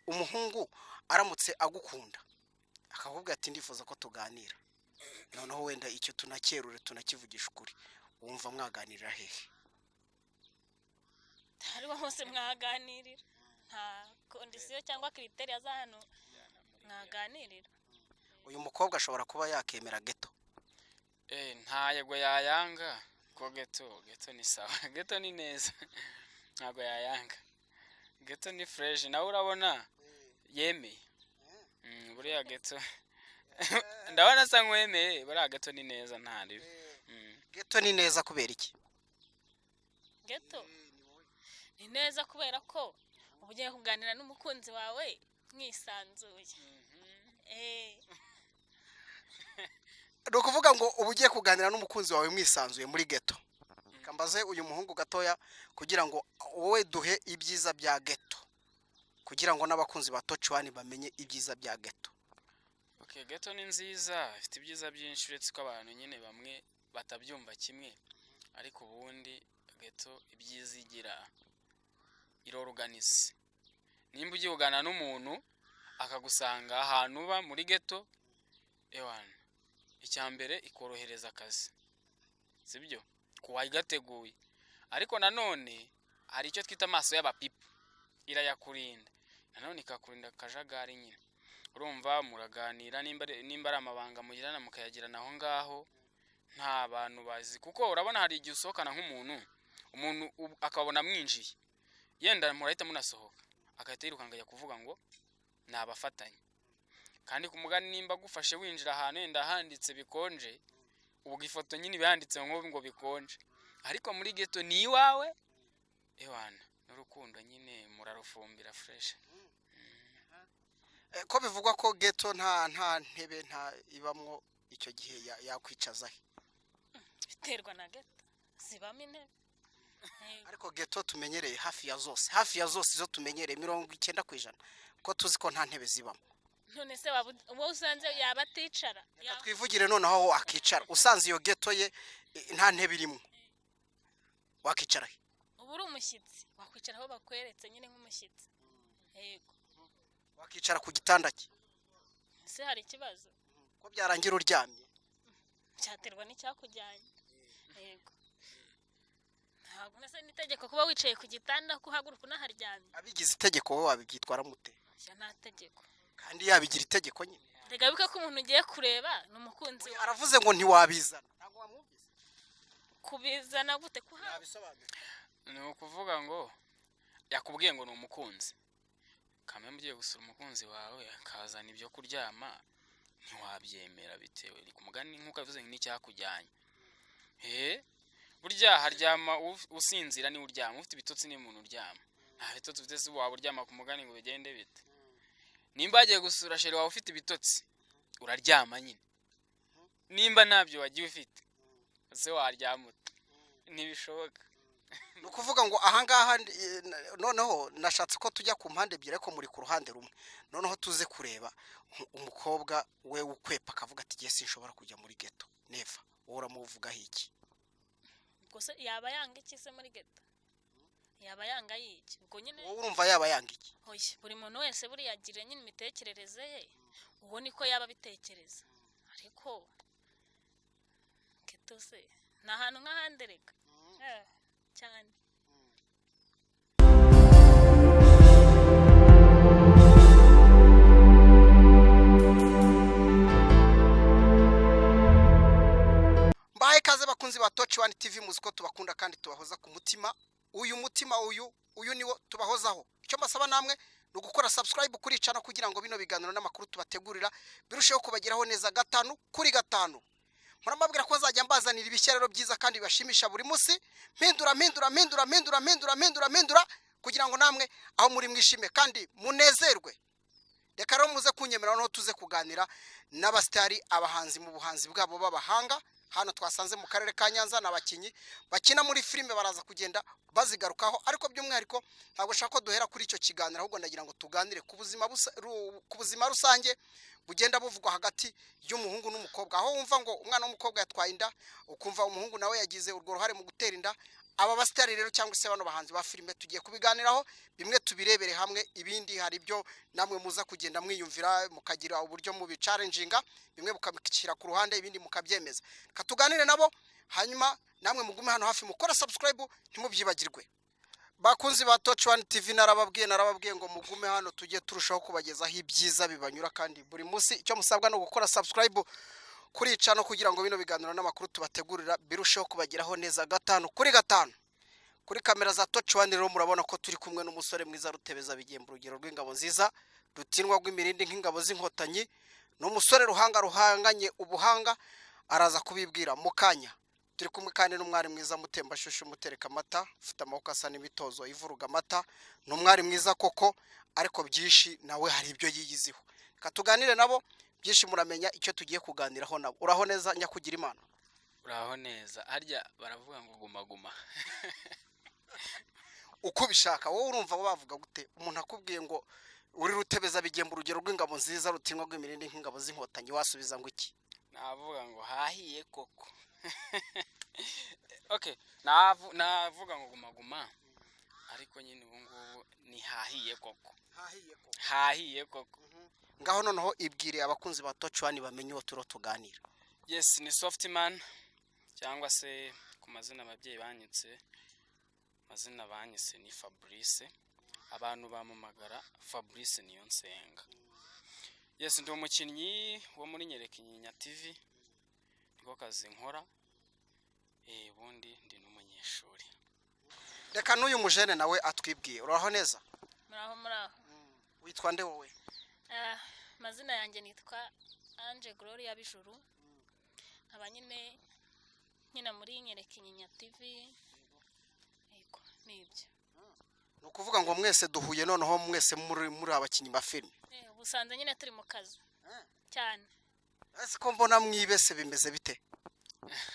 Umuhungu aramutse agukunda akakubwira ati ndifuza ko tuganira, noneho wenda icyo tunakerure tunakivugisha ukuri, wumva mwaganirira hehe? Hariho hose mwaganirira, nta condition cyangwa critère za hano mwaganirira. Uyu mukobwa ashobora kuba yakemera ghetto? Ntago yayanga, ko ghetto ni sawa, ghetto ni neza, ntago yayanga. Ghetto ni fresh, nawe urabona yemeye. Buriya ghetto ndabona asa nk'uwemeye. Buriya ghetto ni neza, nta ribi. Ghetto ni neza kubera iki? Ghetto ni neza kubera ko uba ugiye kuganira n'umukunzi wawe mwisanzuye. Ni ukuvuga ngo uba ugiye kuganira n'umukunzi wawe mwisanzuye muri ghetto. Reka mbaze uyu muhungu gatoya, kugira ngo wowe duhe ibyiza bya ghetto, kugira ngo n'abakunzi ba Toci Wani bamenye ibyiza bya ghetto. Okay, ghetto ni nziza, ifite ibyiza byinshi, uretse ko abantu nyine bamwe batabyumva kimwe. Ariko ubundi ghetto ibyiza igira, iroruganize. Nimba ugiye kuganira n'umuntu akagusanga ahantu uba muri ghetto, ewana, icya mbere ikorohereza akazi, sibyo, ku wayigateguye. Ariko nanone hari icyo twita amaso y'abapipa, irayakurinda, nanone ikakurinda akajagari nyine. Urumva muraganira, nimba ari amabanga mugirana mukayagirana aho ngaho, nta bantu bazi. Kuko urabona hari igihe usohokana nk'umuntu, umuntu akabona mwinjiye, yenda murahita munasohoka, agahita yirukanka ajya kuvuga ngo ni abafatanye. Kandi ku mugani, nimba agufashe winjira ahantu yenda handitse bikonje, ubwo ifoto nyine iba yanditse ngo bikonje. Ariko muri ghetto ni iwawe, ewana, n'urukundo nyine murarufumbira fresh. Ko bivugwa ko ghetto nta ntebe nta ibamwo, icyo gihe yakwicaza he? Biterwa na ghetto, zibamo intebe. Yego. Ariko ghetto tumenyereye hafi ya zose izo tumenyereye, 90%, ko tuzi ko nta ntebe zibamo. None se waba uwo usanze yaba aticara? Reka twivugire noneho aho wakicara. Usanze iyo ghetto ye nta ntebe irimo, wakicara he? Uba uri umushyitsi, wakwicara aho bakweretse nyine nk'umushyitsi, yego. Wakicara ku gitanda cye? Ese hari ikibazo? Ko byarangira uryamye? Cyaterwa n'icyakujyanye, yego. Ntabwo nese n'itegeko kuba wicaye ku gitanda ko uhaguruka unaharyamye? Abigize itegeko wowe wabibyitwara mute? Oya, nta tegeko. Kandi yabigira itegeko nyine. Reka wibuke ko umuntu ugiye kureba ni umukunzi wawe. Aravuze ngo ntiwabizana, ntabwo wamwumvise? Kubizana gute kuha? Yabisobanura. Ni ukuvuga ngo yakubwiye ngo ni umukunzi kamwe, ugiye gusura umukunzi wawe akazana ibyo kuryama, ntiwabyemera, bitewe ni ku mugani nk'uko yavuze ngo n'icyakujyanye. Burya haryama usinzira niwe uryama, ufite ibitotsi ni umuntu uryama. Nta bitotsi ufite se waba uryama ku mugani ngo bigende bite? Nimba wagiye gusura chéri wawe ufite ibitotsi, uraryama nyine. Nimba ntabyo wagiye ufite ese waryama ute? Ntibishoboka. Ni ukuvuga ngo ahangaha noneho nashatse ko tujya ku mpande ebyiri, ariko muri ku ruhande rumwe. Noneho tuze kureba umukobwa we ukwepa akavuga ati jye sinshobora kujya muri ghetto, never. Wowe uramuvugaho iki? Ubwo se yaba yanga iki se muri ghetto? Yaba yanga yiki ubwo nyine? Wowe urumva yaba yanga iki? Oya, buri muntu wese buriya agira nyine imitekerereze ye, uwo niko yaba abitekereza. Ariko ghetto se ni ahantu nk'ahandi reka. Cyane. Mbahaye ikaze bakunzi ba Toci Wani TV. Muzi ko tubakunda kandi tubahoza ku mutima. Uyu mutima uyu niwo tubahozaho. Icyo mbasaba namwe ni ugukora subscribe kuri channel, kugira ngo bino biganiro n'amakuru tubategurira birusheho kubageraho neza gatanu kuri gatanu. Muramabwira ko nzajya mbazanira ibishya rero byiza kandi bibashimisha buri munsi, mpindura, mpindura, mpindura, mpindura, mpindura, mpindura, mpindura, kugira ngo namwe aho muri mwishime kandi munezerwe. Reka rero muze kunyemera noneho tuze kuganira n'abasitari, abahanzi mu buhanzi bwabo b'abahanga hano twasanze mu karere ka Nyanza. Ni abakinnyi bakina muri filime, baraza kugenda bazigarukaho. Ariko by'umwihariko ntabwo nshaka ko duhera kuri icyo kiganiro, ahubwo ndagira ngo tuganire ku buzima rusange bugenda buvugwa hagati y'umuhungu n'umukobwa, aho wumva ngo umwana w'umukobwa yatwaye inda, ukumva umuhungu nawe yagize urwo ruhare mu gutera inda. Aba basitari rero cyangwa se bano bahanzi ba filime tugiye kubiganiraho, bimwe tubirebere hamwe, ibindi hari ibyo namwe muza kugenda mwiyumvira, mukagira uburyo mubichallenginga, bimwe mukabishyira ku ruhande, ibindi mukabyemeza. Reka tuganire nabo, hanyuma namwe mugume hano hafi mukora subscribe, ntimubyibagirwe. Bakunzi ba Touch One TV, narababwiye ngo mugume hano tujye turushaho kubagezaho ibyiza bibanyura, kandi buri munsi icyo musabwa ni ugukora subscribe kuri iyi channel kugira ngo bino biganiro n'amakuru tubategurira birusheho kubageraho neza gatanu kuri gatanu. Kuri kamera za Touch One rero murabona ko turi kumwe n'umusore mwiza Rutebeza Bigemba, urugero rw'ingabo nziza, rutindwa rw'imirindi nk'ingabo z'Inkotanyi. Ni umusore ruhanga ruhanganye ubuhanga, araza kubibwira mu kanya. Turi kumwe kandi n'umwari mwiza Mutembashushu, mutereka amata, ufite amaboko asa n'imitozo ivuruga amata. Ni umwari mwiza koko, ariko byinshi nawe hari ibyo yiyiziho. Reka tuganire nabo, byinshi muramenya icyo tugiye kuganiraho nabo. Uraho neza, nyakugira Imana? Uraho neza. Harya baravuga ngo guma guma. Uko ubishaka wowe, urumva bavuga gute? Umuntu akubwiye ngo uri Rutebeza Bigemba, urugero rw'ingabo nziza, rutinywa rw'imirindi nk'ingabo z'Inkotanyi, wasubiza ngo iki? Navuga ngo hahiye koko. Okay, navuga ngo guma guma, ariko nyine ubu ngubu ni hahiye koko, hahiye koko. Ngaho noneho ibwire abakunzi ba Touch One bamenye uwo turiho tuganira. Yes, ni Softman, cyangwa se ku mazina ababyeyi banyitse, amazina banyise ni Fabrice, abantu bamamagara Fabrice niyo nsenga. Yes, ndi umukinnyi wo muri Nyereka Inyinya TV, niko kazi nkora. Ubundi ndi n'umunyeshuri. Reka n'uyu mujene nawe atwibwiye. Uraho neza? Muraho, muraho. Witwa nde wowe? Ah, amazina yanjye nitwa Ange Gloria Bijuru, nkaba nyine nkina muri Nyereka Inyinya TV. Yego, nibyo. Ni ukuvuga ngo mwese duhuye noneho mwese muri abakinnyi ba filime? Eh, ubusanzwe nyine turi mu kazi cyane. Ese ko mbona mwibese, bimeze bite?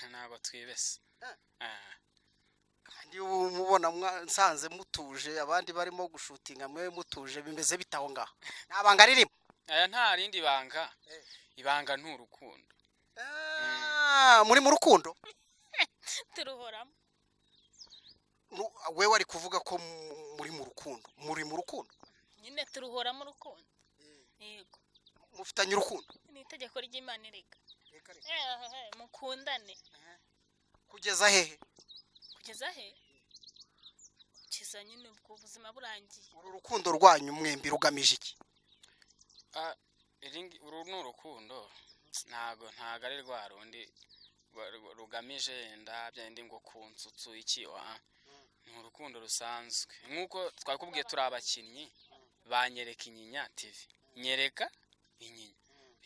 Ntabwo twibese. Ah. Kandi ubu mubona nsanze mutuje, abandi barimo gushootinga, mwe mutuje, bimeze bite aho ngaho? Nta banga ririmo? Aya nta rindi banga. Ibanga ni urukundo. Ah, muri mu rukundo? Turuhoramo. Wewe ari kuvuga ko muri mu rukundo, muri mu rukundo? Nyine turuhoramo urukundo, yego. Mufitanye urukundo? Ni itegeko ry'Imana erega. Eh, mukundane. Kugeza hehe? Kugeza he? Kugeza nyine ubwo buzima burangiye. Uru rukundo rwanyu mwembi rugamije iki? Ah, uru ni urukundo, ntago ari rwa rundi rugamije yenda bya bindi ngo ku nsutsu iki wa. Ni urukundo rusanzwe nk'uko twakubwiye, turi abakinnyi ba Nyereka Inyinya TV, Nyereka Inyinya.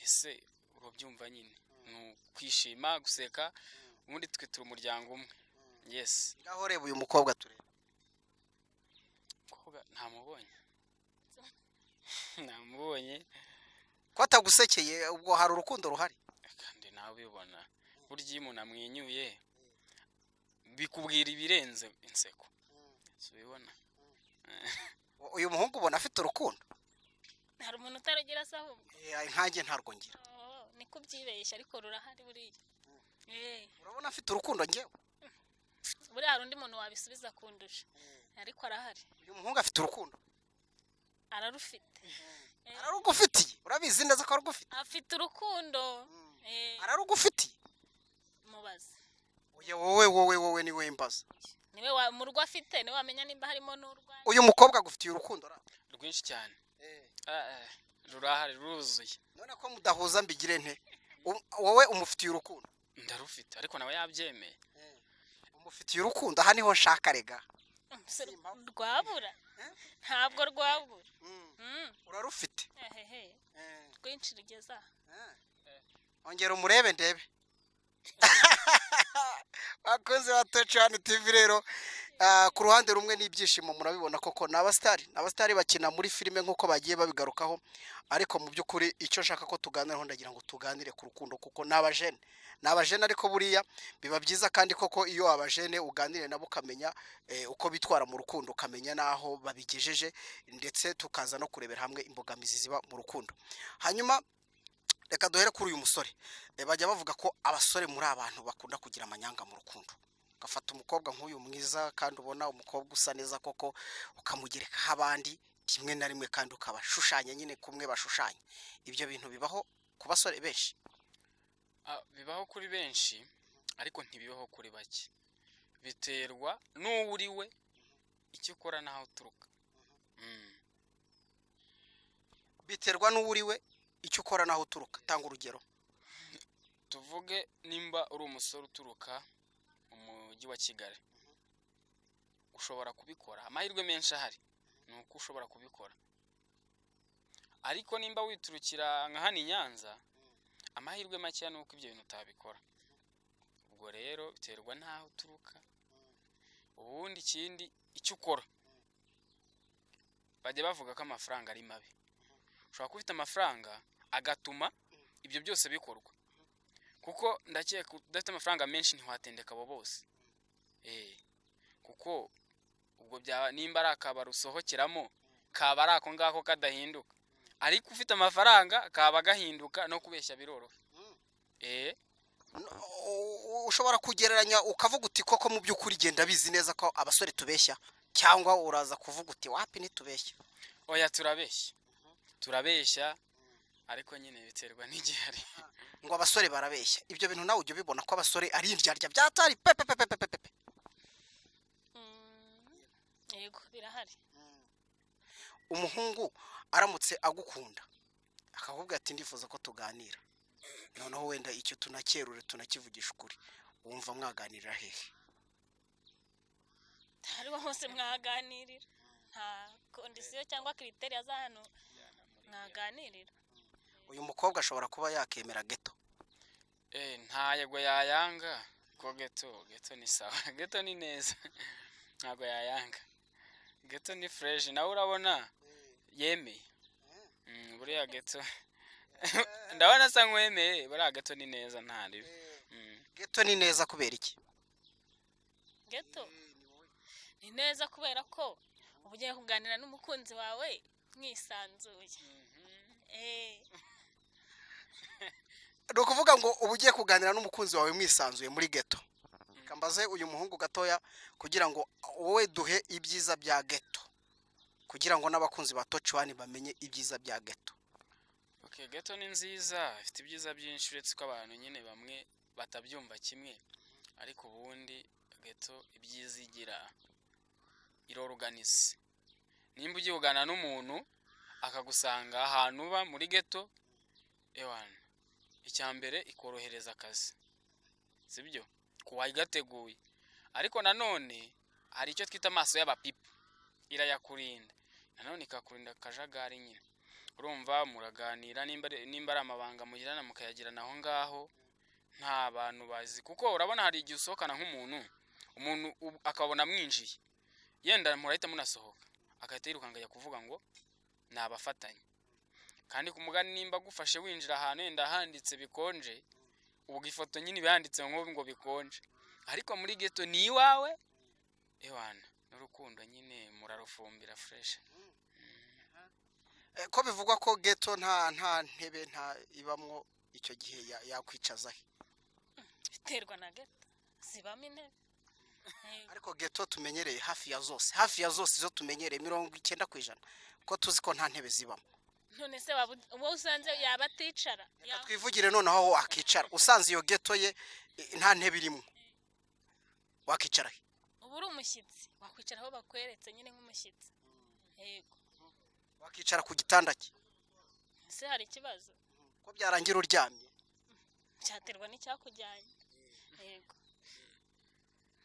Ese urabyumva nyine, ni ukwishima, guseka, ubundi twe turi umuryango umwe. Yes. Ngaho reba uyu mukobwa turebe. Mukobwa ntamubonye, namubonye. Ko atagusekeye, ubwo hari urukundo ruhari? Kandi nawe ubibona, burya iyo umuntu amwenyuye bikubwira ibirenze inseko, si ubibona? Uyu muhungu ubona afite urukundo? Hari umuntu utarugira se ahubwo? Eh, nkanjye ntarwo ngira. Oh, niko ubyibeshya, ariko rurahari buriya. Eh. Urabona afite urukundo ngewe? Buriya hari undi muntu wabisubiza kundusha, ariko arahari. Uyu muhungu afite urukundo? Ararufite. Ararugufitiye? Urabizi neza ko arugufitiye? Afite urukundo. Eh. Ararugufitiye? Mubaze. Oya, wowe niwe mbaza. Niwe mu rugo afite, niwe wamenya nimba harimo n'urwanjye. Uyu mukobwa agufitiye urukundo ra? Rwinshi cyane. Ah, eh, rurahari, ruruzuye. None ko mudahuza, mbigire nte? Wowe umufitiye urukundo? Ndarufite, ariko nawe yabyemeye. Umufitiye urukundo, aha niho nshaka rega. Se rwabura? Ntabwo rwabura. Urarufite? Ehehe, rwinshi rugeze aha. Ongera umurebe ndebe. Bakunzi ba Touch One TV rero, ku ruhande rumwe n'ibyishimo, murabibona koko ni abasitari, ni abasitari bakina muri filime nk'uko bagiye babigarukaho. Ariko mu by'ukuri icyo nshaka ko tuganiraho, ndagira ngo tuganire ku rukundo, kuko ni abajene, ni abajene. Ariko buriya biba byiza kandi koko iyo abajene uganire nabo ukamenya uko bitwara mu rukundo, ukamenya n'aho babigejeje, ndetse tukaza no kurebera hamwe imbogamizi ziba mu rukundo. Hanyuma reka duhere kuri uyu musore. Bajya bavuga ko abasore muri abantu bakunda kugira amanyanga mu rukundo. Ugafata umukobwa nk'uyu mwiza, kandi ubona umukobwa usa neza koko, ukamugerekaho abandi rimwe na rimwe, kandi ukabashushanya nyine kumwe bashushanya. Ibyo bintu bibaho ku basore benshi? Ah, bibaho kuri benshi, ariko ntibibaho kuri bake. Biterwa n'uwo uri we, icyo ukora n'aho uturuka. Biterwa n'uwo uri we, icyo ukora n'aho uturuka. Tanga urugero. Tuvuge nimba uri umusore uturuka mu mujyi wa Kigali, ushobora kubikora. Amahirwe menshi ahari ni uko ushobora kubikora. Ariko nimba witurukira nka hano i Nyanza, amahirwe makeya ni uko ibyo bintu utabikora. Ubwo rero biterwa n'aho uturuka. Ubundi ikindi, icyo ukora. Bajya bavuga ko amafaranga ari mabi. Ushobora kuba ufite amafaranga agatuma ibyo byose bikorwa, kuko ndakeka udafite amafaranga menshi ntiwatendeka abo bose. Kuko ubwo byaba nimba ari akabari usohokeramo, kaba ari ako ngako kadahinduka. Ariko ufite amafaranga kaba gahinduka, no kubeshya biroroha. Ushobora kugereranya ukavuga uti: "Koko mu by'ukuri genda bizi neza ko abasore tubeshya," cyangwa uraza kuvuga uti: "Wapi, ntitubeshya"? Oya, turabeshya, turabeshya, ariko nyine biterwa n'igihe ari. Ngo abasore barabeshya. Ibyo bintu nawe ujya ubibona ko abasore ari indyarya byatari pepe pepe pepe pepe? Yego, birahari. Umuhungu aramutse agukunda akakubwira ati: "Ndifuza ko tuganira," noneho wenda icyo tunakerure, tunakivugisha ukuri, wumva mwaganirira hehe? Hariho hose mwaganirira. Nta condition cyangwa critère z'ahantu mwaganirira. Uyu mukobwa ashobora kuba yakemera ghetto? Ntayego yayanga, ko ghetto, ghetto ni sawa, ghetto ni neza, ntabwo yayanga. Ghetto ni fresh. Nawe urabona yemeye. Buriya ghetto ndabona asa nk'uwemeye. Buriya ghetto ni neza, nta ribi. Ghetto ni neza kubera iki? Ghetto ni neza kubera ko uba ugiye kuganira n'umukunzi wawe mwisanzuye. Ni ukuvuga ngo uba ugiye kuganira n'umukunzi wawe mwisanzuye muri ghetto. Reka mbaze uyu muhungu gatoya, kugira ngo wowe duhe ibyiza bya ghetto, kugira ngo n'abakunzi ba Toci Wani bamenye ibyiza bya ghetto. Okay, ghetto ni nziza, ifite ibyiza byinshi, uretse ko abantu nyine bamwe batabyumva kimwe. Ariko ubundi ghetto ibyiza igira, iroruganize. Nimba ugiye kuganira n'umuntu akagusanga ahantu uba muri ghetto, ewana, icya mbere ikorohereza akazi, sibyo, ku wayigateguye. Ariko nanone hari icyo twita amaso y'abapipa, irayakurinda, nanone ikakurinda akajagari nyine. Urumva muraganira, nimba ari amabanga mugirana mukayagirana aho ngaho, nta bantu bazi. Kuko urabona hari igihe usohokana nk'umuntu, umuntu akabona mwinjiye, yenda murahita munasohoka, agahita yirukanka ajya kuvuga ngo ni abafatanye. Kandi ku mugani, nimba agufashe winjira ahantu yenda handitse bikonje, ubwo ifoto nyine iba yanditse ngo bikonje. Ariko muri ghetto ni iwawe, ewana, n'urukundo nyine murarufumbira fresh. Ko bivugwa ko ghetto nta ntebe nta ibamwo, icyo gihe yakwicaza he? Biterwa na ghetto, zibamo intebe. Yego. Ariko ghetto tumenyereye hafi ya zose izo tumenyereye, 90%, ko tuzi ko nta ntebe zibamo. None se waba uwo usanze yaba aticara? Reka twivugire noneho aho wakicara. Usanze iyo ghetto ye nta ntebe irimo, wakicara he? Uba uri umushyitsi, wakwicara aho bakweretse nyine nk'umushyitsi, yego. Wakicara ku gitanda cye? Ese hari ikibazo? Ko byarangira uryamye? Cyaterwa n'icyakujyanye, yego.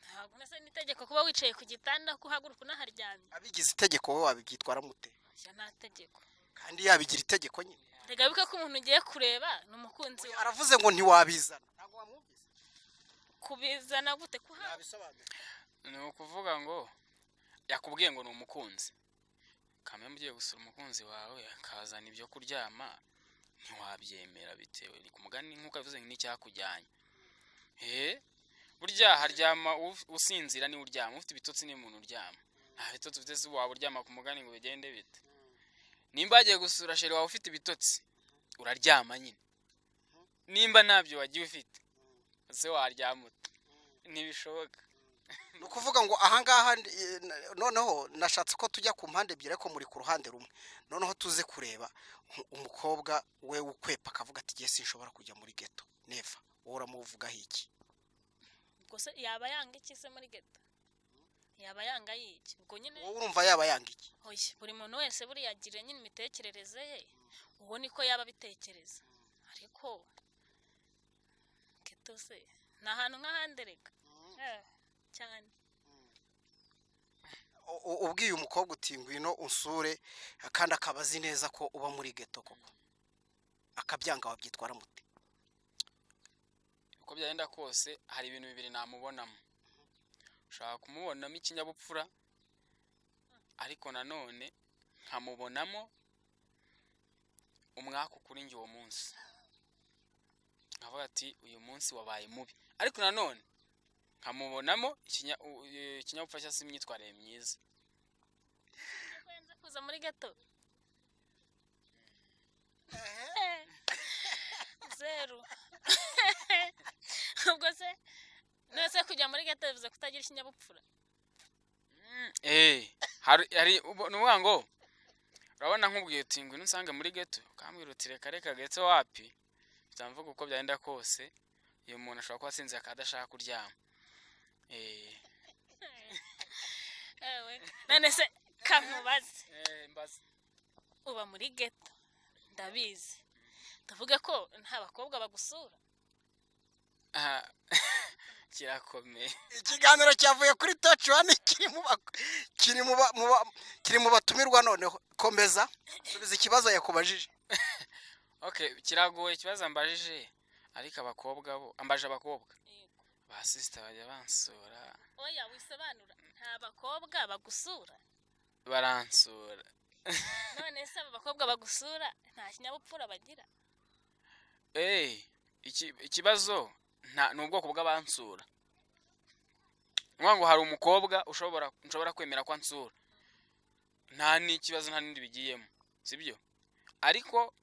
Ntabwo nese n'itegeko kuba wicaye ku gitanda ko uhaguruka unaharyamye? Abigize itegeko wowe wabibyitwara mute? Oya, nta tegeko. Kandi yabigira itegeko nyine. Reka wibuke ko umuntu ugiye kureba ni umukunzi wawe. Aravuze ngo ntiwabizana, ntabwo wamwumvise? Kubizana gute kuha? Yabisobanuye. Ni ukuvuga ngo yakubwiye ngo ni umukunzi kamwe. Ugiye gusura umukunzi wawe akazana ibyo kuryama, ntiwabyemera, bitewe ni ku mugani nk'uko yavuze ngo n'icyakujyanye. Burya haryama usinzira niwe uryama, ufite ibitotsi ni umuntu uryama. Nta bitotsi ufite se waba uryama ku mugani ngo bigende bite? Nimba wagiye gusura chéri wawe ufite ibitotsi, uraryama nyine. Nimba ntabyo wagiye ufite se, waryama ute? Ntibishoboka. Ni ukuvuga ngo ahangaha noneho nashatse ko tujya ku mpande ebyiri, ariko muri ku ruhande rumwe. Noneho tuze kureba umukobwa we ukwepa akavuga ati: "Jye sinshobora kujya muri ghetto, never." Wowe uramuvugaho iki? Ubwo se yaba yanga iki se muri ghetto? Yaba yanga yiki ubwo nyine? Wowe urumva yaba yanga iki? Oya, buri muntu wese buriya agira nyine imitekerereze ye, uwo niko yaba abitekereza. Ariko ghetto se ni ahantu nk'ahandi reka. Cyane. Ubwiye umukobwa uti: "Ngwino unsure," kandi akaba azi neza ko uba muri ghetto koko, akabyanga, wabyitwara mute? Uko byagenda kose, hari ibintu bibiri namubonamo. Ushobora kumubonamo ikinyabupfura, ariko nanone nkamubonamo umwaku kuri njye uwo munsi, nkavuga ati: "Uyu munsi wabaye mubi." Ariko nanone nkamubonamo ikinyabupfura cyangwa se imyitwarire myiza. Ko yanze kuza muri ghetto, zeru. Ubwo se none kujya muri ghetto bivuze kutagira ikinyabupfura? Hari ni ukuvuga ngo urabona nkubwiye uti: "Ngwino unsange muri ghetto," ukambwira uti: "Reka reka, ghetto wapi." Byamvuga uko byagenda kose, uyu muntu ashobora kuba asinzira akaba adashaka kuryama. Ewe, none se kamubaze. Mbaze. Uba muri ghetto ndabizi, tuvuge ko nta bakobwa bagusura? Aha, kirakomeye. Ikiganiro cyavuye kuri Touch One kiri mu batumirwa. Noneho komeza, subiza ikibazo yakubajije. Okay, kiragoye ikibazo ambajije, ariko abakobwa bo ambaje abakobwa Yego. ba sister bajya bansura. Oya, wisobanura, nta bakobwa bagusura? Baransura. None se abo bakobwa bagusura nta kinyabupfura bagira? Ikibazo nta ni ubwoko bw'abansura. Ni ukuvuga ngo hari umukobwa nshobora kwemera ko ansura nta n'ikibazo, nta n'indi bigiyemo, sibyo? Ariko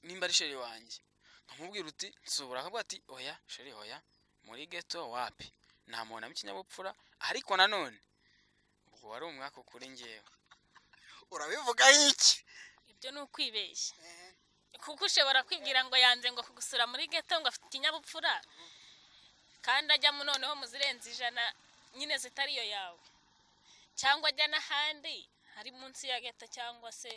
nimba ari chérie wanjye, nkamubwira uti: "Nsura," akavuga ati: "Oya chérie, oya, muri ghetto wapi," namubonamo ikinyabupfura, ariko nanone ubwo wari umwaka kuri njyewe. Urabivugaho iki? Ibyo ni ukwibeshya, kuko ushobora kwibwira ngo yanze ngo kugusura muri ghetto ngo afite ikinyabupfura, kandi ajyamo noneho mu zirenze 100 nyine zitari iyo yawe, cyangwa ajya n'ahandi hari munsi ya ghetto cyangwa se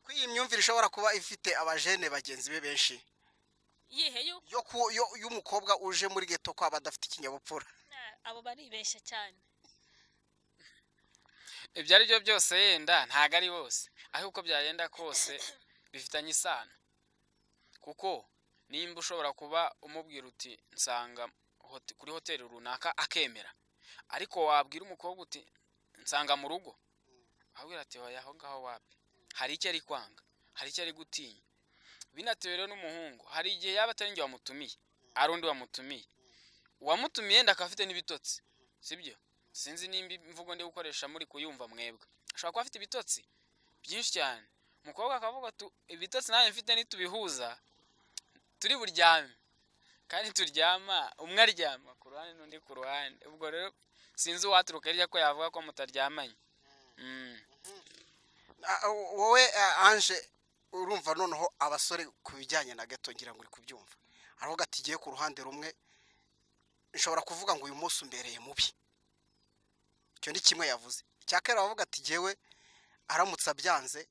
Ko iyi myumvire ishobora kuba ifite abajene bagenzi be benshi? Yihe yuko? Yo ku yo y'umukobwa uje muri ghetto ko aba adafite ikinyabupfura. Abo baribeshya cyane. Ibyo ari byo byose, yenda ntabwo ari bose, ariko uko byagenda kose bifitanye isano, kuko nimba ushobora kuba umubwira uti: "Nsanga kuri hoteli runaka," akemera, ariko wabwira umukobwa uti: "Nsanga mu rugo," akabwira ati: "Oya, aho ngaho wapi." Hari icyo ari kwanga, hari icyo ari gutinya. Binatewe rero n'umuhungu. Hari igihe yaba atari njye wamutumiye, ari undi wamutumiye. Uwamutumiye yenda akaba afite n'ibitotsi, sibyo? Sinzi nimba imvugo ndi gukoresha muri kuyumva mwebwe. Ashobora kuba afite ibitotsi byinshi cyane, umukobwa akavuga ati: "Ibitotsi nanjye mfite nitubihuza turi buryame." Kandi turyama, umwe aryama ku ruhande n'undi ku ruhande. Ubwo rero sinzi uwaturuka hirya ko yavuga ko mutaryamanye. Wowe Ange, urumva noneho abasore ku bijyanye na ghetto, ngira ngo uri kubyumva, aravuga ati: "Igiye ku ruhande rumwe nshobora kuvuga ngo uyu munsi umbereye mubi." Icyo ni kimwe yavuze. Icya kabiri aravuga ati: "Jyewe aramutse abyanze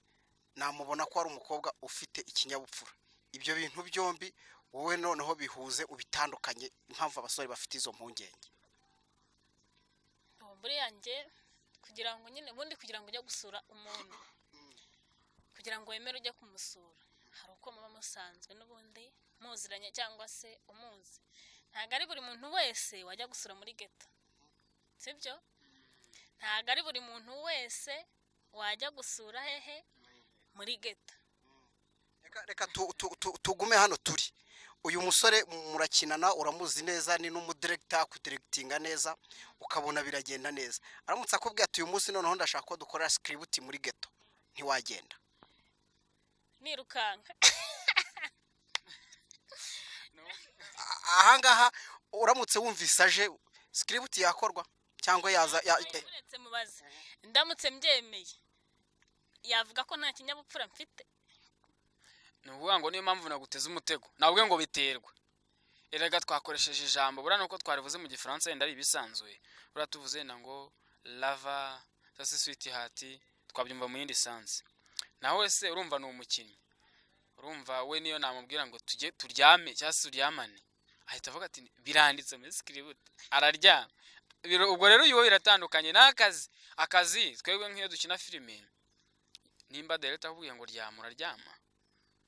namubona ko ari umukobwa ufite ikinyabupfura." Ibyo bintu byombi wowe noneho bihuze, ubitandukanye, impamvu abasore bafite izo mpungenge. Buriya njye kugira ngo nyine ubundi kugira ngo ujye gusura umuntu, kugira ngo wemere ujye kumusura, hari uko muba musanzwe n'ubundi muziranye cyangwa se umuzi. Ntabwo ari buri muntu wese wajya gusura muri ghetto, sibyo? Ntabwo ari buri muntu wese wajya gusura hehe? Muri ghetto. Reka tugume hano turi. Uyu musore murakinana, uramuzi neza, ni n'umudiregita, kudiregitinga neza ukabona biragenda neza. Aramutse akubwiye ati: "Uyu munsi noneho ndashaka ko dukora script muri ghetto," ntiwagenda? Nirukanka. Ahangaha. Uramutse wumvise aje, script yakorwa cyangwa yaza Uretse mubaze, ndamutse mbyemeye yavuga ko nta kinyabupfura mfite? Ni ukuvuga ngo niyo mpamvu naguteze umutego, nabwo ngo biterwa. Erega twakoresheje ijambo, buriya nuko twarivuze mu Gifaransa yenda ari ibisanzwe. Buriya tuvuze yenda ngo lover cyangwa se sweetheart, twabyumva mu yindi sense. Nawe se urumva ni umukinnyi, urumva we niyo namubwira ngo tujye turyame cyangwa se turyamane, ahita avuga ati biranditse muri script, araryama. Ubwo rero uyu we biratandukanye n'akazi. Akazi twebwe nk'iyo dukina filime, nimba director akubwiye ngo ryama, uraryama.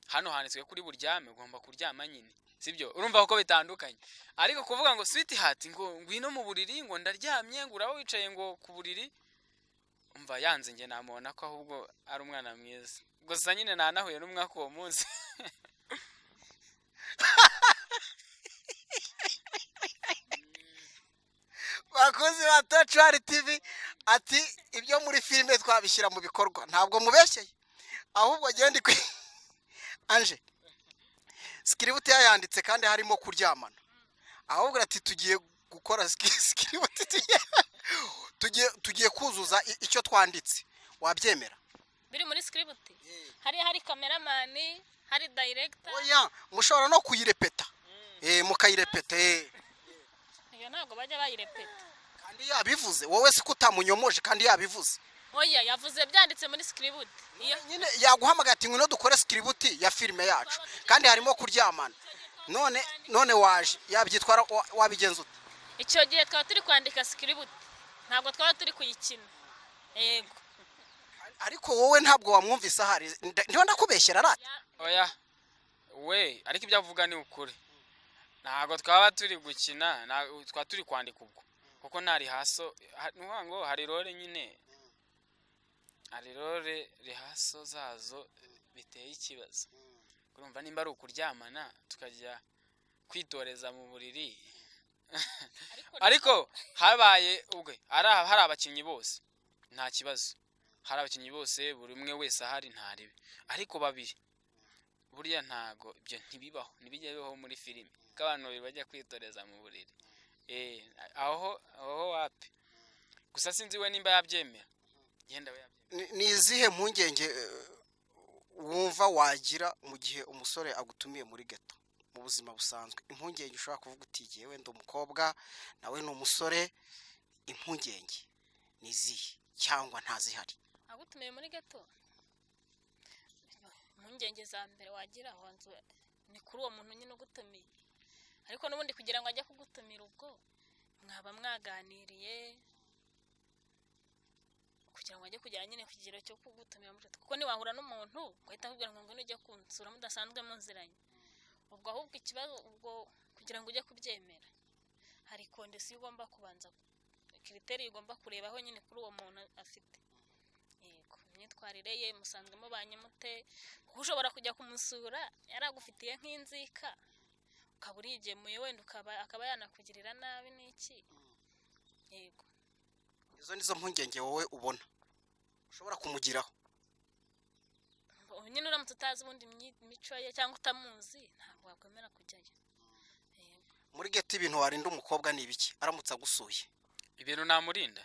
Hano handitswe kuri buryame, ugomba kuryama nyine, sibyo? Urumva ko bitandukanye. Ariko kuvuga ngo sweetheart, ngo ngwino mu buriri, ngo ndaryamye, ngo uraba wicaye ngo ku buriri, umva yanze. Njye namubona ko ahubwo ari umwana mwiza gusa nyine nanahuye n'umwaka uwo munsi. Bakozi ba Touch One TV, ati ibyo muri filime twabishyira mu bikorwa. Ntabwo mubeshyeye, ahubwo agenda kwi anje script yayanditse kandi harimo kuryamana, ahubwo ati tugiye gukora script, tugiye kuzuza icyo twanditse, wabyemera? Biri muri script, hariya hari cameraman, hari director. Oya, mushobora no kuyirepeta, mukayirepeta. Iyo ntabwo bajya bayirepeta. Kandi yabivuze, wowe siko utamunyomoje kandi yabivuze? Oya, yavuze byanditse muri script iyo. Nyine yaguhamagaye ati ngwino dukore script ya filime yacu kandi harimo kuryamana, none waje, yabyitwara wabigenza ute? Icyo gihe twaba turi kwandika script, ntabwo twaba turi kuyikina, yego. Ariko wowe ntabwo wamwumvise ahari. Ndiba ndakubeshyera rata? Oya we, ariko ibyo avuga ni ukuri. Ntabwo twaba turi gukina, twaba turi kwandika ubwo, kuko nta rehearsal. Ni ukuvuga ngo hari role nyine, hari role rehearsal zazo biteye ikibazo. Urumva nimba ari ukuryamana, tukajya kwitoreza mu buriri, ariko habaye ubwe hari abakinnyi bose nta kibazo, hari abakinnyi bose, buri umwe wese ahari ntaribe. Ariko babiri buriya ntago ibyo ntibibaho, ntibijya bibaho muri filime ko abantu babiri bajya kwitoreza mu buriri. Aho wapi. Gusa sinzi we nimba yabyemera, yenda we yabyemera. Ni izihe mpungenge wumva wagira mu gihe umusore agutumiye muri ghetto mu buzima busanzwe? Impungenge ushobora kuvuga uti igihe wenda umukobwa nawe ni umusore, impungenge ni izihe cyangwa ntazihari? Agutumiye muri ghetto, impungenge za mbere wagira wanzu ni kuri uwo muntu nyine ugutumiye. Ariko n'ubundi kugira ngo ajye kugutumira, ubwo mwaba mwaganiriye kugira ngo ajye kugera nyine ku kigero cyo kugutumira muri ghetto, kuko ntiwahura n'umuntu ngo ahite akubwira ngo ngwino ujye kunsura mudasanzwe muziranye. Ubwo ahubwo ikibazo, ubwo kugira ngo ujye kubyemera, hari condition ugomba kubanza, critère ugomba kurebaho nyine kuri uwo muntu afite. Yego, imyitwarire ye, musanzwe mubanye mute? Kuko ushobora kujya kumusura yaragufitiye nk'inzika, ukaba urigemuye, wenda ukaba akaba yanakugirira nabi n'iki, yego. Izo nizo mpungenge wowe ubona ushobora kumugiraho? Ubu nyine uramutse utazi ubundi imico ye cyangwa utamuzi, ntabwo wakwemera kujyayo, yego. Muri ghetto ibintu warinda umukobwa ni ibiki aramutse agusuye? Ibintu namurinda,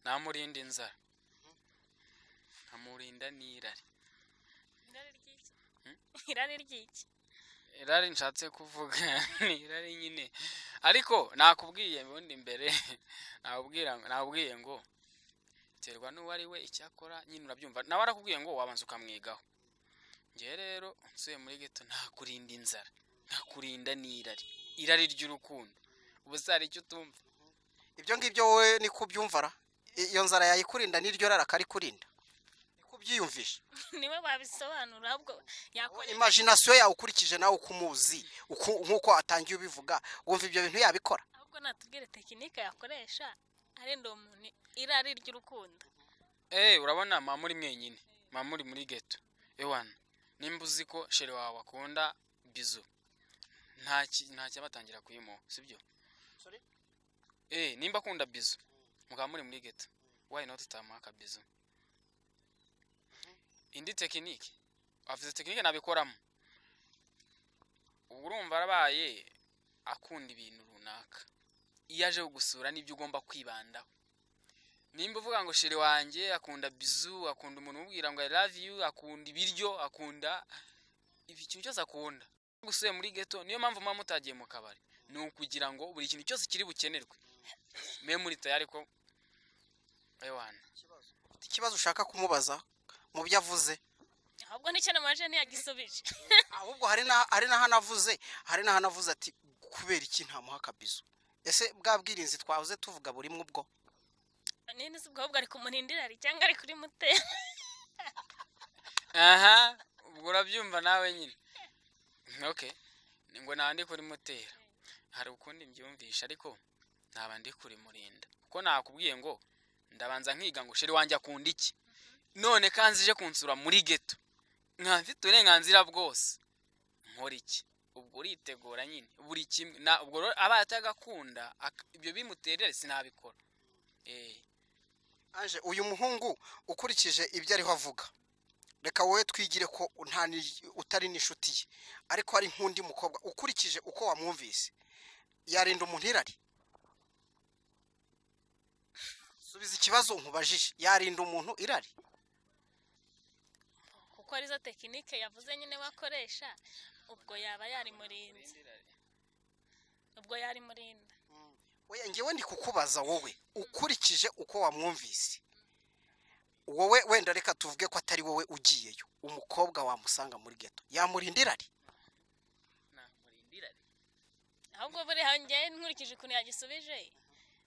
namurinda inzara, nkamurinda n'irari. Irari ry'iki? Irari ry'iki? Irari nshatse kuvuga ni irari nyine. Ariko nakubwiye ubundi mbere, nakubwiye ngo terwa n'uwo ari we. Icyakora nyine urabyumva, nawe arakubwiye ngo wabanza ukamwigaho. Ngewe rero nsuye muri ghetto, ntakurinda inzara, ntakurinda n'irari, irari ry'urukundo. Ubu se hari icyo utumva? Ibyo ngibyo wowe niko ubyumva ra? Iyo nzara yayikurinda n'iryo rara akarikurinda, niko ubyiyumvisha? Niwe wabisobanura ahubwo yakoresha Imagination yawe, ukurikije nawe uko umuzi, nk'uko watangiye ubivuga, wumva ibyo bintu yabikora? Ahubwo natubwire technique yakoresha arinda uwo muntu irari ry'urukundo. Urabona mama uri mwenyine, mama uri muri ghetto, ewana nimba uzi ko chéri wawe akunda bisou, nta cyabatangira kuyimuha, sibyo? Sorry? Nimba akunda bisou, mukaba muri muri ghetto, why not utamuha akabisou? Indi technique, afite technique nabikoramo. Ubwo urumva arabaye akunda ibintu runaka. runaka. Iyo aje kugusura nibyo ugomba kwibandaho. Nimba uvuga ngo chéri wanjye akunda bisou, akunda umuntu umubwira ngo "I love you", akunda ibiryo, akunda ikintu cyose akunda, gusuye muri ghetto. Niyo mpamvu muba mutagiye mu kabari, ni ukugira ngo buri kintu cyose kiri bukenerwe mwe muri tayari ko ewana. Ufite ikibazo ushaka kumubaza mu byo avuze? Ahubwo nicyo namaje ntiyagisubije. Ahubwo hari n'aho anavuze ati: "Kubera iki ntamuha akabisou?" Ese bwa bwirinzi twahoze tuvuga burimo ubwo? Nini se ubwo? Ahubwo ari kumurinda irari cyangwa ari kuri mutera? Aha ubwo urabyumva nawe nyine. Okay, ni ngo naba ndi kuri mutera, hari ukundi mbyumvisha, ariko naba ndi kuri murinda, kuko nakubwiye ngo ndabanza nkiga ngo chéri wanjye akunda iki. None kanzi ije kunsura muri ghetto, nkaba mfite uburenganzira bwose, nkora iki? Ubwo uritegura nyine buri kimwe na ubwo rero abaye atagakunda ibyo bimuterera, sinabikora. Anje, uyu muhungu ukurikije ibyo ariho avuga, reka wowe twigire ko nta utari n'inshuti ye, ariko ari nk'undi mukobwa, ukurikije uko wamwumvise, yarinda umuntu irari? Subiza ikibazo nkubajije: yarinda umuntu irari? Kuko arizo technique yavuze nyine wakoresha, ubwo yaba yarimurinze, ubwo yarimurinda. Oya, njyewe ndi kukubaza wowe ukurikije uko wamwumvise. Wowe wenda reka tuvuge ko atari wowe ugiyeyo, umukobwa wamusanga muri ghetto yamurinda irari? Namurinda irari. Ahubwo buriya njyewe nkurikije ukuntu yagisubije,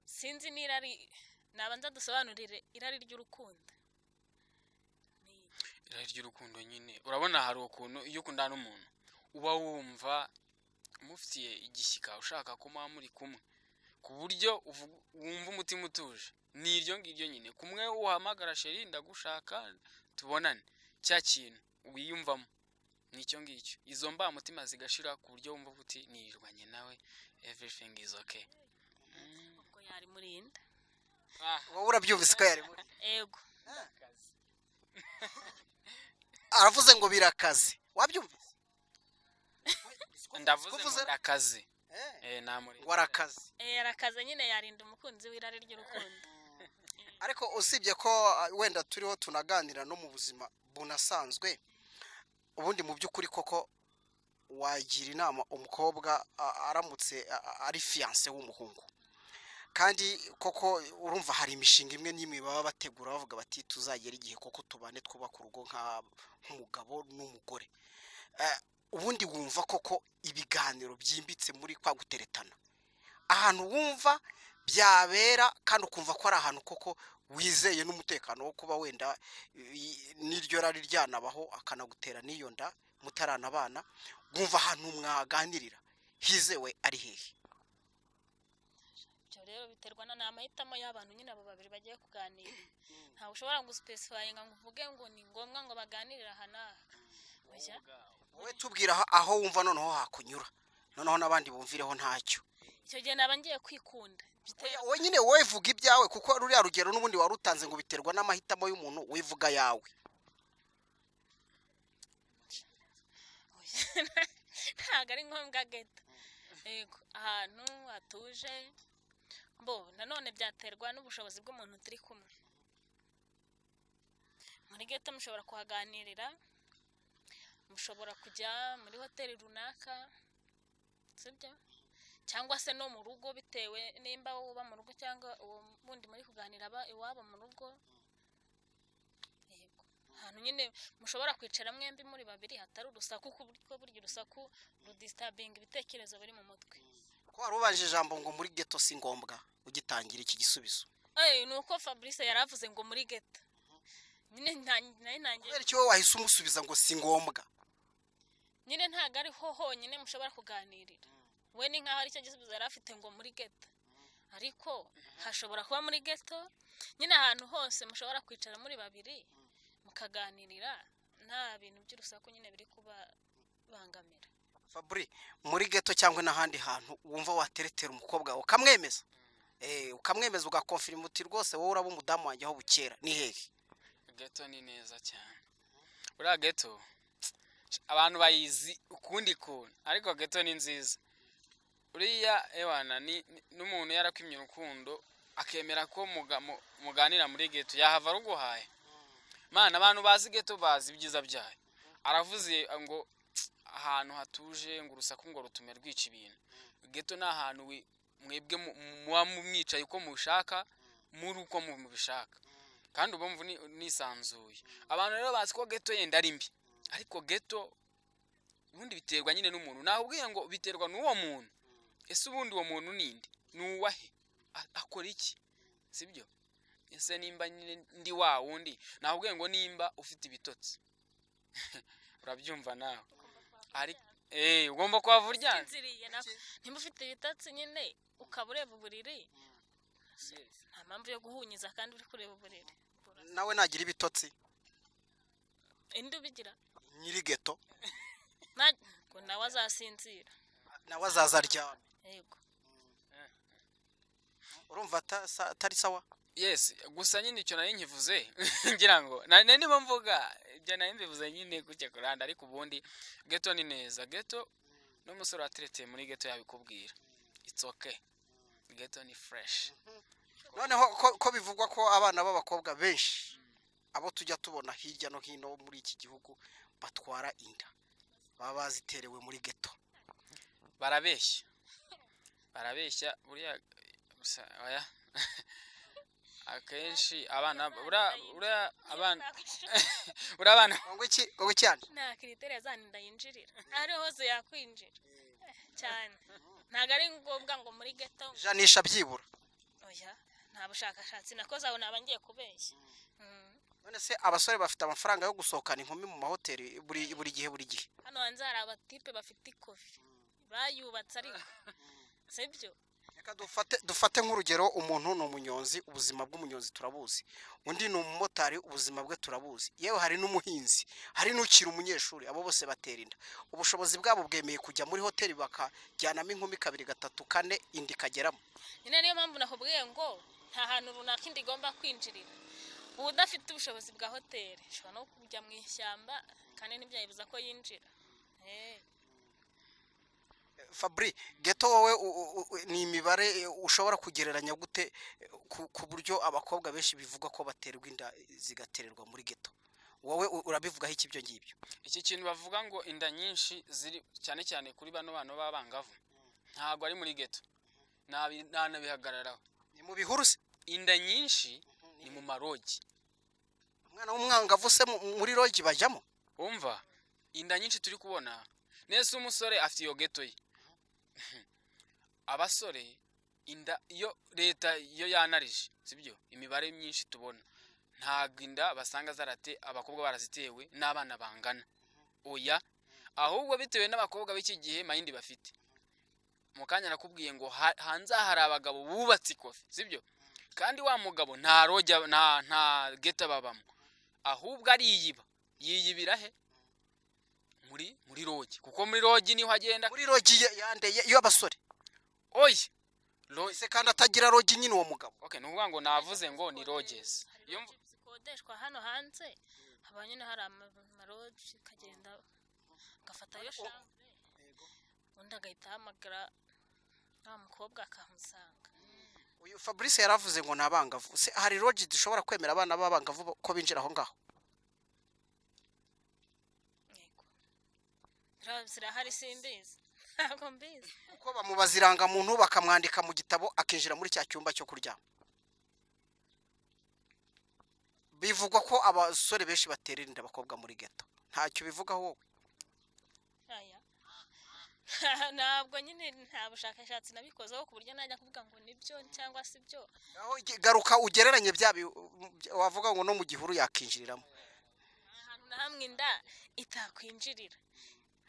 sinzi n'irari. Nabanza dusobanurire irari ry'urukundo. Irari ry'urukundo nyine, urabona hari ukuntu iyo ukundana n'umuntu uba wumva umufitiye igishyika, ushaka ko muba muri kumwe, ku buryo wumva umutima utuje. Ni iryo ngiryo nyine, kumwe uhamagara: "Chéri, ndagushaka, tubonane." Cya kintu wiyumvamo ni icyo ngicyo, izo mbamutima zigashira, ku buryo wumva uti: "Nirirwanye nawe, everything is okay." Ubwo yarimurinda. Ah. Wowe urabyumvise ko yari muri Ego. Aravuze ngo birakaze, wabyumvise? Ndavuze ngo Kuvuze- ndakaze. Namurinda. Ngo arakaze. Eh, arakaze nyine, yarinda umukunzi w'irari ry'urukundo. Ariko usibye ko wenda turiho tunaganira no mu buzima bunasanzwe, ubundi mu by'ukuri koko wagira inama umukobwa aramutse ari fiancé w'umuhungu, kandi koko urumva hari imishinga imwe n'imwe baba bategura, bavuga bati: "Tuzagera igihe koko tubane, twubaka urugo nk'umugabo n'umugore." Ubundi wumva koko ibiganiro byimbitse muri kwa guteretana, ahantu wumva byabera kandi ukumva ko ari ahantu koko wizeye n'umutekano wo kuba wenda n'iryo rari ryanabaho, akanagutera n'iyo nda mutaranabana, wumva ahantu mwaganirira hizewe ari hehe? Ibyo rero biterwa na ni amahitamo y'abantu nyine, abo babiri bagiye kuganira. Ntawe ushobora gusipesifayinga ngo uvuge ngo ni ngombwa ngo baganirire aha n'aha. Oya. Wowe tubwira aho wumva noneho hakunyura, noneho n'abandi bumvireho ntacyo. Icyo gihe naba ngiye kwikunda. Oya, wowe nyine, wowe vuga ibyawe, kuko ruriya rugero n'ubundi wari utanze ngo biterwa n'amahitamo y'umuntu, wivuga yawe. Oya, ntabwo ari ngombwa ghetto. Yego, ahantu hatuje. Bo nanone byaterwa n'ubushobozi bw'umuntu turi kumwe. Muri ghetto mushobora kuhaganirira, mushobora kujya muri hoteli runaka, sibyo? Cyangwa se no mu rugo, bitewe nimba wowe uba mu rugo cyangwa uwo wundi muri kuganira aba iwabo mu rugo. Yego, ahantu nyine mushobora kwicara mwembi muri babiri, hatari urusaku, kuko burya urusaku rudisitabinga ibitekerezo biri mu mutwe. Ko wari ubanje ijambo ngo muri ghetto si ngombwa, ugitangira iki gisubizo? Ni uko Fabrice yari avuze ngo muri ghetto nyine nari ntangiye. Kubera iki wowe wahise umusubiza ngo si ngombwa? Nyine ntabwo ariho honyine mushobora kuganirira. We ni nkaho aricyo gisubizo yari afite ngo muri ghetto, ariko hashobora kuba muri ghetto nyine, ahantu hose mushobora kwicara muri babiri mukaganirira nta bintu by'urusaku nyine biri kubabangamira. Fabri, muri ghetto cyangwa n'ahandi hantu wumva wateretera umukobwa wawe ukamwemeza, ukamwemeza, ugakonfirima uti: "Rwose wowe uraba umudamu wanjye aho bukera", ni hehe? Ghetto ni neza cyane. Buriya ghetto abantu bayizi ukundi kuntu, ariko ghetto ni nziza. Uriya ewana n'umuntu yarakwimye urukundo akemera ko muganira muri ghetto, yahava aruguhaye. Mana, abantu bazi ghetto bazi ibyiza byayo. Aravuze ngo ahantu hatuje, ngo urusaku ngo rutume rwica ibintu. Ghetto ni ahantu mwebwe muba mwicaye uko mushaka, muri uko mubishaka, kandi uba mvu nisanzuye. Abantu rero bazi ko ghetto yenda ari mbi, ariko ghetto ubundi biterwa nyine n'umuntu. Nakubwiye ngo biterwa n'uwo muntu. Ese ubundi uwo muntu ninde? Ni uwahe? Akora iki? Sibyo? Ese nimba nyine ndi wa wundi nakubwiye ngo nimba ufite ibitotsi, urabyumva nawe, ari ugomba kuhava uryamye. Usinziriye nako. Nimba ufite ibitotsi nyine ukaba ureba uburiri, nta mpamvu yo guhunyiza kandi uri kureba uburiri. Nawe nagira ibitotsi? Indi ubigira? Nyiri ghetto. Ngo nawe azasinzira. Nawe azaza aryame. Yego. Urumva atari sawa? Yes, gusa nyine icyo nari nkivuze ngira ngo nari ndimo mvuga ibyo nari mbivuze nyine gutya kuranda, ariko ubundi ghetto ni neza. Ghetto n'umusore watereteye muri ghetto yabikubwira, it's okay, ghetto ni fresh. Noneho ko bivugwa ko abana b'abakobwa benshi, abo tujya tubona hirya no hino muri iki gihugu, batwara inda baba baziterewe muri ghetto? Barabeshya, barabeshya. Buriya gusa oya, akenshi abana buriya abana buriya abana Ngo iki? Ngo iki yani? Nta critère zaninda yinjirira, aho ariho hose yakwinjira cyane. Ntabwo ari ngombwa ngo muri ghetto. Janisha byibura. Oya, nta bushakashatsi nakoze aho, naba ngiye kubeshya. None se abasore bafite amafaranga yo gusohokana inkumi mu mahoteli buri buri gihe, buri gihe? Hano hanze hari abatipe bafite ikofi bayubatse, ariko sibyo. Reka dufate nk'urugero: umuntu ni umunyonzi, ubuzima bw'umunyonzi turabuzi. Undi ni umumotari, ubuzima bwe turabuzi. Yewe hari n'umuhinzi, hari n'ukiri umunyeshuri. Abo bose batera inda. Ubushobozi bwabo bwemeye kujya muri hoteli bakajyanamo inkumi kabiri, gatatu, kane, inda ikageramo? Nyine niyo mpamvu nakubwiye ngo nta hantu runaka inda igomba kwinjirira. Uba udafite ubushobozi bwa hoteli, ushobora no kujya mu ishyamba kandi ntibyayibuza ko yinjira. Fabri, ghetto wowe ni imibare ushobora kugereranya gute ku buryo abakobwa benshi bivugwa ko baterwa inda zigatererwa muri ghetto? Wowe urabivugaho iki ibyo ngibyo? Iki kintu bavuga ngo inda nyinshi ziri cyane cyane kuri bano bana b'abangavu, ntabwo ari muri ghetto. Nanabihagararaho. Ni mu bihuru se? Inda nyinshi ni mu malodge. Umwana w'umwangavu se muri lodge bajyamo? Umva, inda nyinshi turi kubona nese umusore afite iyo ghetto ye. Abasore inda iyo leta iyo yanarije, sibyo? Imibare myinshi tubona, ntabwo inda basanga zarate abakobwa barazitewe n'abana bangana, oya. Ahubwo bitewe n'abakobwa b'iki gihe mayindi bafite. Mu kanya nakubwiye ngo hanze aha hari abagabo bubatse ikofi, sibyo? Kandi wa mugabo nta lodge, nta ghetto babamo, ahubwo ariyiba. Yiyibira he? Muri lodge, kuko muri lodge niho agenda. Muri lodge yande? Y'abasore? Oya, lodge. Se kandi atagira lodge nyine uwo mugabo? Okay, ni ukuvuga ngo navuze ngo ni lodges. Hari Iyo lodge zikodeshwa hano hanze, haba nyine hari amalodge, ukagenda ugafatayo chambre, undi agahita ahamagara wa mukobwa akamusanga. Uyu Fabrice yaravuze ngo ni abangavu. Se hari lodge zishobora kwemera abana b'abangavu ko binjira aho ngaho? Yego. Zirahari, simbizi, ntabwo mbizi. Kuko bamubaza irangamuntu, bakamwandika mu gitabo, akinjira muri cya cyumba cyo kuryama. Bivugwa ko abasore benshi baterera inda abakobwa muri ghetto. Ntacyo bivugaho wowe? Aya, ntabwo nyine, nta bushakashatsi nabikozeho ku buryo najya kuvuga ngo nibyo cyangwa si byo. Aho garuka ugereranye bya wavuga ngo no mu gihuru yakinjiriramo. Ahantu na hamwe inda itakwinjirira,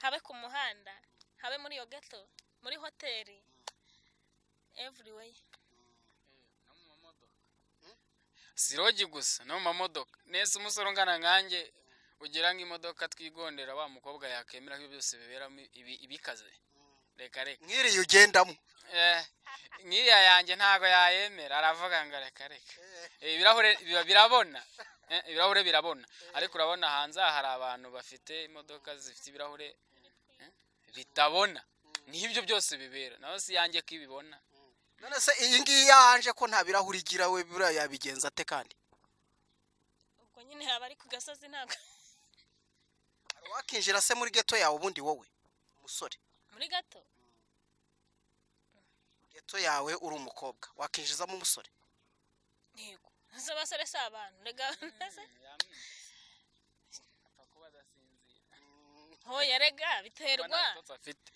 habe ku muhanda, habe muri iyo ghetto, muri hoteli, everywhere. Si lodge gusa, no mu mamodoka. Nese umusore ungana nkanjye ugira ngo imodoka twigondera, wa mukobwa yakemera ko ibyo byose biberamo ibikaze? Reka reka. Nk'iriya ugendamo? Nk'iriya yanjye ntago yayemera, aravuga ngo reka reka. Ibirahure biba birabona. Ibirahure birabona, ariko urabona hanze aha hari abantu bafite imodoka zifite ibirahure bitabona. Niho ibyo byose bibera, nawe si yanjye ko ibibona. None se iyi ngiyi yanje ko nta birahuri igira, we buriya yabigenza ate kandi? Ubwo nyine haba ari ku gasozi, ntabwo. Hari wakinjira se muri ghetto yawe ubundi, wowe umusore? Muri ghetto? Ghetto yawe, uri umukobwa, wakinjizamo umusore? Yego, ese abasore si abantu rega se? Apfa kuba adasinzira. Hoya rega, biterwa. Nta bitotsi afite,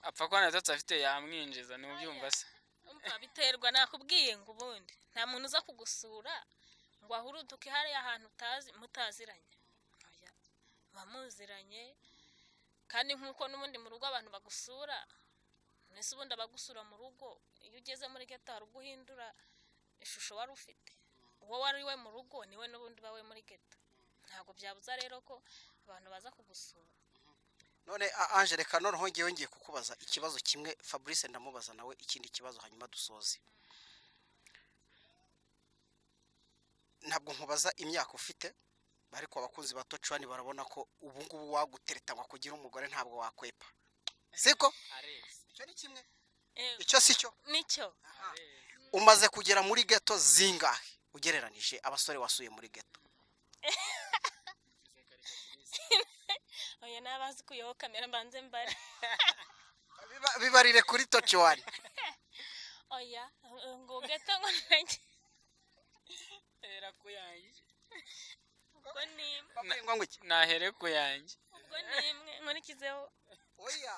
apfa kuba nta bitotsi afite, yamwinjiza, ntubyumva se? Umva, biterwa. Nakubwiye ngo ubundi nta muntu uza kugusura ngo ahuruduke hariya ahantu utazi, mutaziranye. Oya, muba muziranye. Kandi nk'uko n'ubundi mu rugo abantu bagusura, mbese ubundi abagusura mu rugo, iyo ugeze muri ghetto hari ubwo uhindura ishusho wari ufite. Uwo wari we mu rugo niwe n'ubundi uba we muri ghetto. Ntabwo byabuza rero ko abantu baza kugusura. None Ange, reka noneho ngewe ngiye kukubaza ikibazo kimwe, Fabrice ndamubaza nawe ikindi kibazo, hanyuma dusoze. Ntabwo nkubaza imyaka ufite, ariko abakunzi ba Tocwani barabona ko ubu ngubu wagutereta ngo akugire umugore ntabwo wakwepa, siko? Arezi. Icyo ni kimwe. Eh. Icyo si cyo? Nicyo. Umaze kugera muri ghetto zingahe ugereranije abasore wasuye muri ghetto? Oya, n'abazi kuyoho kamera mbanze mbare. Bibarire kuri Tociwani. Oya, ngo ghetto ngo nanjye Hera ku yanjye. Ubwo ni imwe. Ngo iki? Nahere ku yanjye. Ubwo ni imwe nkurikizeho. Oya,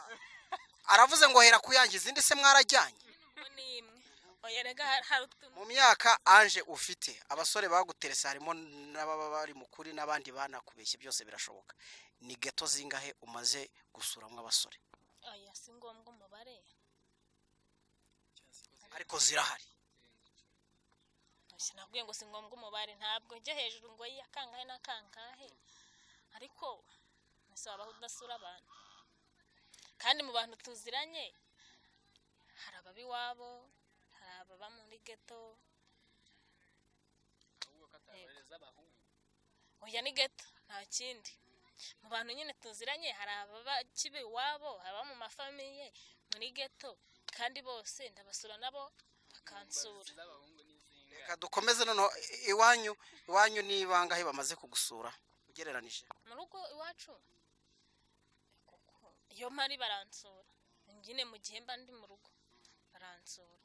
aravuze ngo hera kuyanjye, izindi se mwarajyanye? Ubwo ni imwe. Oya rega, hari utuntu. Mu myaka Ange ufite, abasore baguterese, harimo n'ababa bari mu kuri n'abandi banakubeshye, byose birashoboka, ni ghetto zingahe umaze gusuramo abasore? Oya, si ngombwa umubare. Ariko zirahari. Sinabwiye ngo si ngombwa umubare. Ntabwo njya hejuru ngo yi akangahe n'akangahe, ariko ese wabaho udasura abantu? Kandi mu bantu tuziranye hari ababa iwabo, hari ababa muri ghetto. Ahubwo ko atabareza abahungu. Oya, ni ghetto, nta kindi. Mu bantu nyine tuziranye hari ababa kibe iwabo, ababa mu ma famille, muri ghetto, kandi bose ndabasura nabo bakansura. Z'abahungu ni zingahe? Reka dukomeze noneho. Iwanyu ni bangahe bamaze kugusura ugereranije? Mu rugo iwacu, kuko iyo mpari baransura nyine, mu gihe mba ndi mu rugo baransura.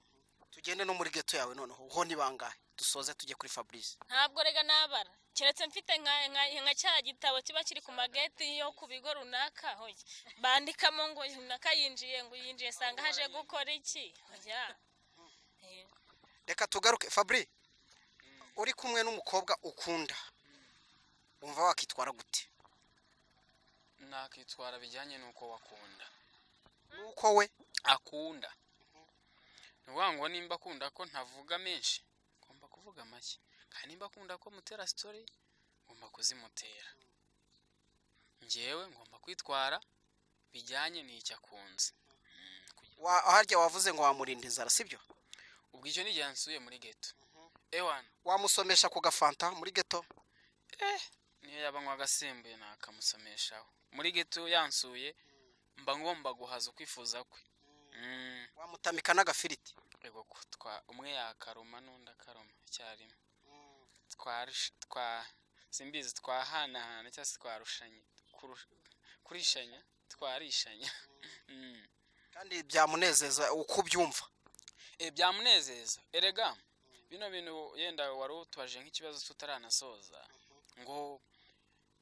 Tugende no muri ghetto yawe noneho, ho ni bangahe? Dusoze tujye kuri Fabrice. Ntabwo rega nabara, keretse mfite nka cya gitabo kiba kiri ku mageti yo ku bigo runaka, hoya bandikamo ngo runaka yinjiye, ngo yinjiye sanga haje gukora iki. Hoya. Reka tugaruke Fabri, uri kumwe n'umukobwa ukunda, wumva wakitwara gute? Nakitwara bijyanye n'uko wakunda. Nuko we akunda. Ni ukuvuga ngo nimba akunda ko ntavuga menshi, ngomba kuvuga make, kandi nimba akunda ko mutera story, ngomba kuzimutera. Njyewe ngomba kwitwara bijyanye n'icyo akunze. Harya wavuze ngo wamurinda inzara, sibyo? Ubwo icyo ni igihe nsuye muri ghetto ewana. Wamusomesha ku gafanta muri ghetto? Niyo yaba anywa agasembuye nakamusomeshaho muri ghetto. Yansuye mba ngomba guhaza ukwifuza kwe. Wamutamika n'agafiriti? Ego ko twa umwe yakaruma n'undi akaruma icyarimwe, twa simbizi, twahanahana cyangwa se twarushanya, kurishanya, twarishanya. Kandi byamunezeza uko ubyumva? E, byamunezeza. Erega bino bintu yenda wari utubaje nk'ikibazo tutaranasoza,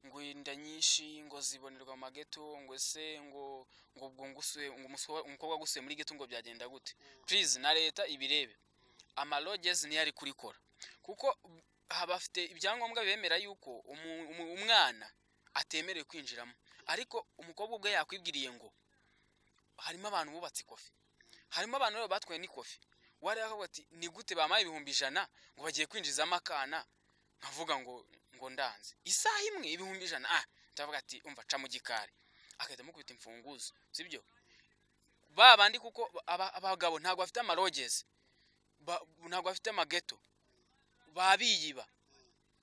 ngo inda nyinshi ngo zibonerwa mu ma ghetto, ngo ese ngo ubwo ngusuye, ngo umukobwa agusuye muri ghetto ngo byagenda gute? Please, na leta ibirebe, ama lodges niyo ari kurikora, kuko bafite ibyangombwa bemera yuko umwana atemerewe kwinjiramo, ariko umukobwa ubwe yakwibwiriye ngo harimo abantu bubatse ikofi, harimo abantu rero batwaye n'ikofi. Wari akavuga ati: "Ni gute bampaye 100,000 ngo bagiye kwinjizamo akana?" Nkavuga ngo ndanze isaha imwe 100,000. Ah, ndavuga ati: "Umva, ca mu gikari." Agahita amukubita imfunguzo, sibyo? Ba bandi, kuko abagabo ntabwo bafite ama lodges, ntabwo bafite ama ghetto, babiyiba.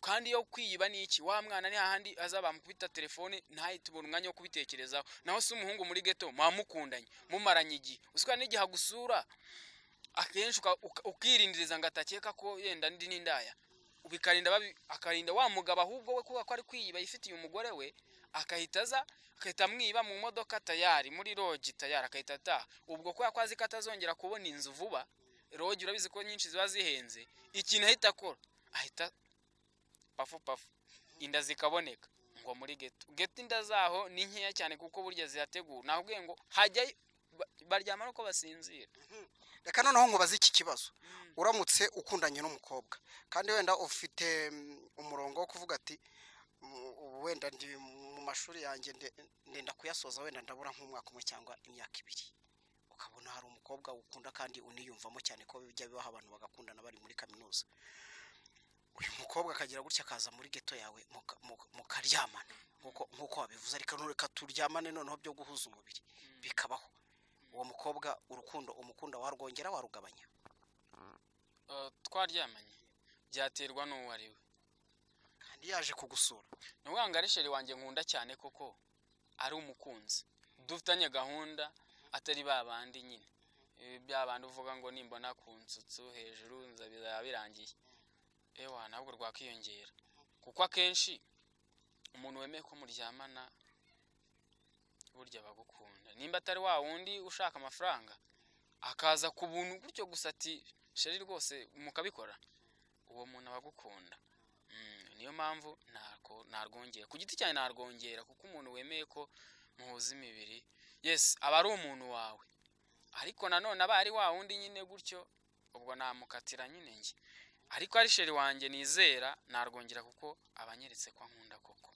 Kandi iyo kwiyiba ni iki? Wa mwana ni hahandi azaba mukubita telefone ntahite ubona umwanya wo kubitekerezaho. Naho se umuhungu muri ghetto mwamukundanye mumaranye igihe, uswa n'igihe agusura akenshi ukirindiriza ngo atakeka ko yenda ndi n'indaya, bikarinda akarinda wa mugabo ahubwo we kuba ko ari kwiyiba yifitiye umugore we, akahita aza akahita amwiba mu modoka tayari muri lodge tayari akahita ataha. Ubwo kubera ko azi ko atazongera kubona inzu vuba, lodge urabizi ko nyinshi ziba zihenze, ikintu ahita akora ahita pafu pafu inda zikaboneka ngo muri ghetto. Ghetto inda zaho ni nkeya cyane kuko burya zirategura, nakubwiye ngo hajya baryama nuko basinzira. Reka noneho nkubaze iki kibazo. Uramutse ukundanye n'umukobwa kandi wenda ufite umurongo wo kuvuga ati ubu wenda ndi mu mashuri yanjye ndenda kuyasoza, wenda ndabura nk'umwaka umwe cyangwa imyaka 2, ukabona hari umukobwa ukunda kandi uniyumvamo cyane ko bijya bibaho abantu bagakundana bari muri kaminuza, uyu mukobwa akagira gutya akaza muri ghetto yawe mukaryamana nk'uko wabivuze, ariko reka turyamane noneho byo guhuza umubiri bikabaho, uwo mukobwa urukundo umukunda warwongera warugabanya? Twaryamanye byaterwa n'uwo ari we. Kandi yaje kugusura. Ni ukuvuga ngo ari chérie wanjye nkunda cyane koko ari umukunzi dufitanye gahunda, atari ba bandi nyine bya bandi uvuga ngo nimbona ku nsutsu hejuru bizaba birangiye, ewa ntabwo rwakwiyongera, kuko akenshi umuntu wemeye ko muryamana burya bagukunda, nimba atari wa wundi ushaka amafaranga akaza ku buntu gutyo gusa ati chérie rwose mukabikora, uwo muntu aba agukunda. Niyo mpamvu narwongera ku giti cyanjye, narwongera kuko umuntu wemeye ko muhuza imibiri, yes, aba ari umuntu wawe, ariko nanone aba ari wa wundi nyine gutyo, ubwo namukatira nyine njye. Ariko ari chérie wanjye nizera narwongera kuko abanyeretse ko ankunda koko.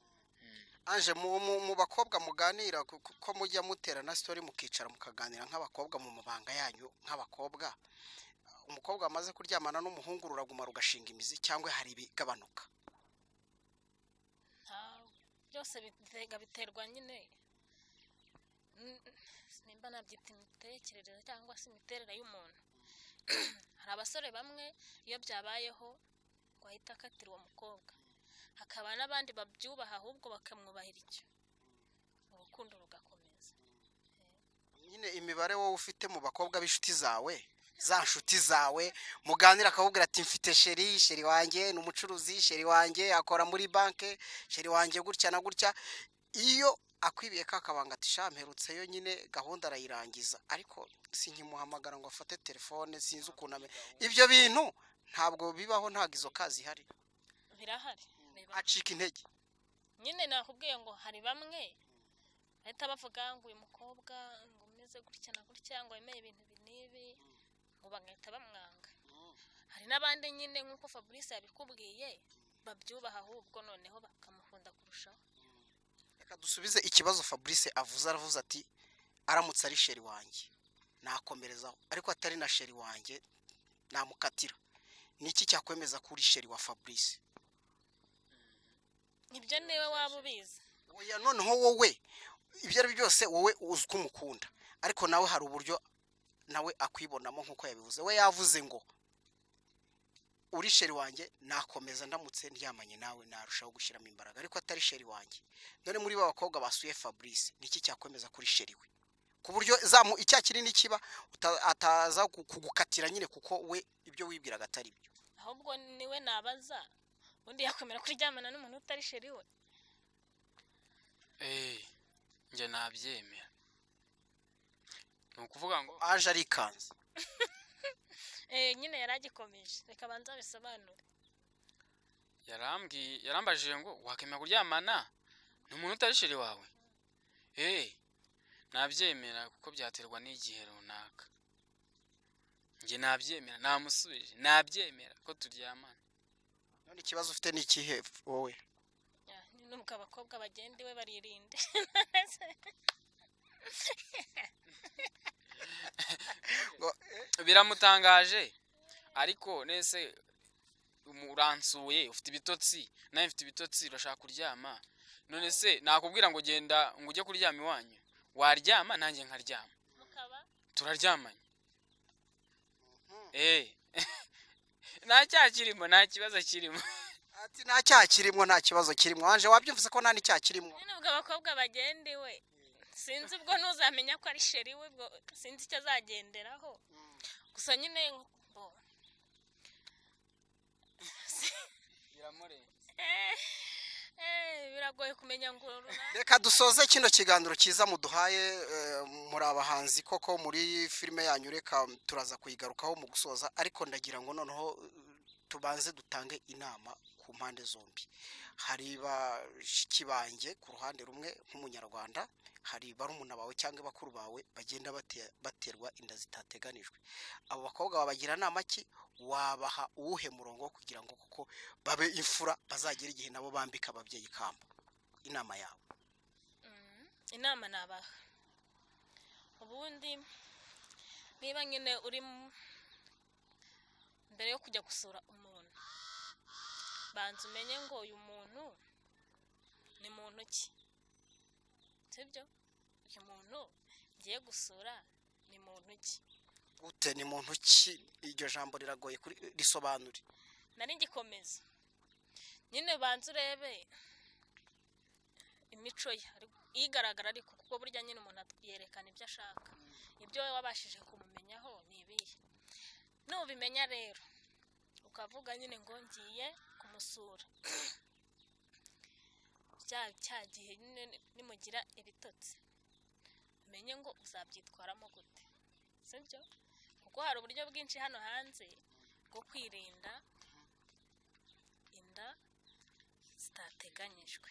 Ange, mu bakobwa muganira, ko mujya mutera na story mukicara mukaganira nk'abakobwa mu mabanga yanyu nk'abakobwa, umukobwa wamaze kuryamana n'umuhungu ruraguma rugashinga imizi cyangwa hari ibigabanuka? Byose biterwa nyine nimba nabyita imitekerereze cyangwa se imiterere y'umuntu. Hari abasore bamwe iyo byabayeho ngo ahita akatira uwo mukobwa, hakaba n'abandi babyubaha ahubwo bakamwubahira icyo, urukundo rugakomeza. Nyine imibare wowe ufite mu bakobwa b'inshuti zawe, za nshuti zawe muganira, akakubwira ati mfite chéri, chéri wanjye ni umucuruzi, chéri wanjye akora muri banki, chéri wanjye gutya na gutya, iyo akwibiye kakabanga ati sha mperutseyo nyine gahunda arayirangiza ariko sinkimuhamagara ngo afate telefone, sinzi ukuntu ibyo bintu ntabwo bibaho, ntabwo izo kazi ihari? Birahari. Acika intege. Nyine nakubwiye ngo hari bamwe bahita bavuga ngo uyu mukobwa ngo umeze gutya na gutya, ngo wemeye ibintu ibi n'ibi, ngo bagahita bamwanga. Hari n'abandi nyine nk'uko Fabrice yabikubwiye babyubaha ahubwo noneho bakamukunda kurushaho. Reka dusubize ikibazo Fabrice avuze. Aravuze ati aramutse ari chéri wanjye nakomerezaho, ariko atari na chéri wanjye namukatira. Ni iki cyakwemeza ko uri chéri wa Fabrice? Ibyo niwe waba ubizi. Oya, noneho wowe ibyo ari byo byose wowe uzi ko umukunda, ariko nawe hari uburyo nawe akwibonamo nk'uko yabivuze. We yavuze ngo uri chéri wanjye nakomeza, ndamutse ndyamanye nawe narushaho gushyiramo imbaraga, ariko atari chéri wanjye. None muri ba bakobwa basuye Fabrice, ni iki cyakwemeza kuri chéri we ku buryo zamu icya kinini kiba ataza kugukatira nyine kuko we ibyo wibwiraga atari byo? Ahubwo niwe nabaza, ubundi yakwemera kuryamana n'umuntu utari chéri we? Njye nabyemera, ni ukuvuga ngo Aje arikanze. Nyine yari agikomeje, reka abanze abisobanure. Yarambwiye, yarambajije ngo wakemera kuryamana n'umuntu utari chéri wawe? Nabyemera kuko byaterwa n'igihe runaka. Njye nabyemera, namusubije, nabyemera ko turyamana. None ikibazo ufite ni ikihe wowe? Ya, nubwo abakobwa bagenda iwe baririnde. Biramutangaje ariko nese uransuye ufite ibitotsi, nawe mfite ibitotsi, urashaka kuryama, none se nakubwira ngo genda ngo ujye kuryama iwanyu, waryama nanjye nkaryama, mukaba turaryamanye. Nta cyaha kirimo, nta kibazo kirimo. Ati nta cyaha kirimo, nta kibazo kirimo. Anje, wabyumvise ko nta n'icyaha kirimo? Nyine ubwo abakobwa bagenda iwe, sinzi ubwo ntuzamenya ko ari chéri we, ubwo sinzi icyo azagenderaho. Gusa nyine bo Biramurenze. Biragoye kumenya ngo runaka. Reka dusoze kino kiganiro cyiza muduhaye. Muri abahanzi koko muri filime yanyu, reka turaza kuyigarukaho mu gusoza, ariko ndagira ngo noneho tubanze dutange inama ku mpande zombi. Hari bashiki banjye ku ruhande rumwe nk'umunyarwanda, hari barumuna bawe cyangwa bakuru bawe bagenda baterwa inda zitateganijwe. Abo bakobwa babagira nama ki? Wabaha uwuhe murongo kugira ngo kuko babe imfura, bazagere igihe nabo bambika ababyeyi ikamba? Inama yawe? Inama nabaha ubundi, niba nyine uri mbere yo kujya gusura umuntu, banza umenye ngo uyu muntu ni muntu ki, sibyo? Uyu muntu ngiye gusura ni muntu ki? Gute ni muntu ki? Iryo jambo riragoye kuri risobanure. Nari ngikomeza nyine, banza urebe imico ye igaragara, ariko kuko burya nyine umuntu yerekana ibyo ashaka. Ibyo wowe wabashije kumumenyaho ni ibihe? Nubimenya rero ukavuga nyine ngo ngiye kumusura, cya gihe nyine nimugira ibitotsi, umenye ngo uzabyitwaramo gute, sibyo? Kuko hari uburyo bwinshi hano hanze bwo kwirinda inda zitateganyijwe,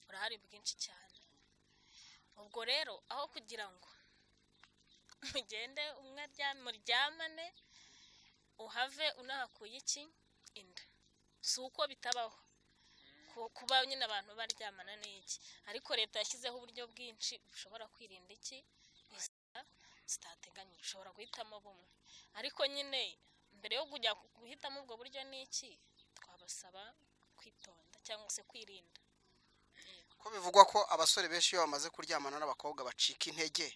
burahari bwinshi cyane. Ubwo rero aho kugira ngo mugende umwe muryamane uhave unahakuye iki inda, si uko bitabaho kuba nyine abantu baryamana n'iki, ariko leta yashyizeho uburyo bwinshi bushobora kwirinda iki inda zitateganyijwe. Ushobora guhitamo bumwe, ariko nyine mbere yo kujya guhitamo ubwo buryo n'iki, twabasaba kwitonda cyangwa se kwirinda. Ko bivugwa ko abasore benshi iyo bamaze kuryamana n'abakobwa bacika intege,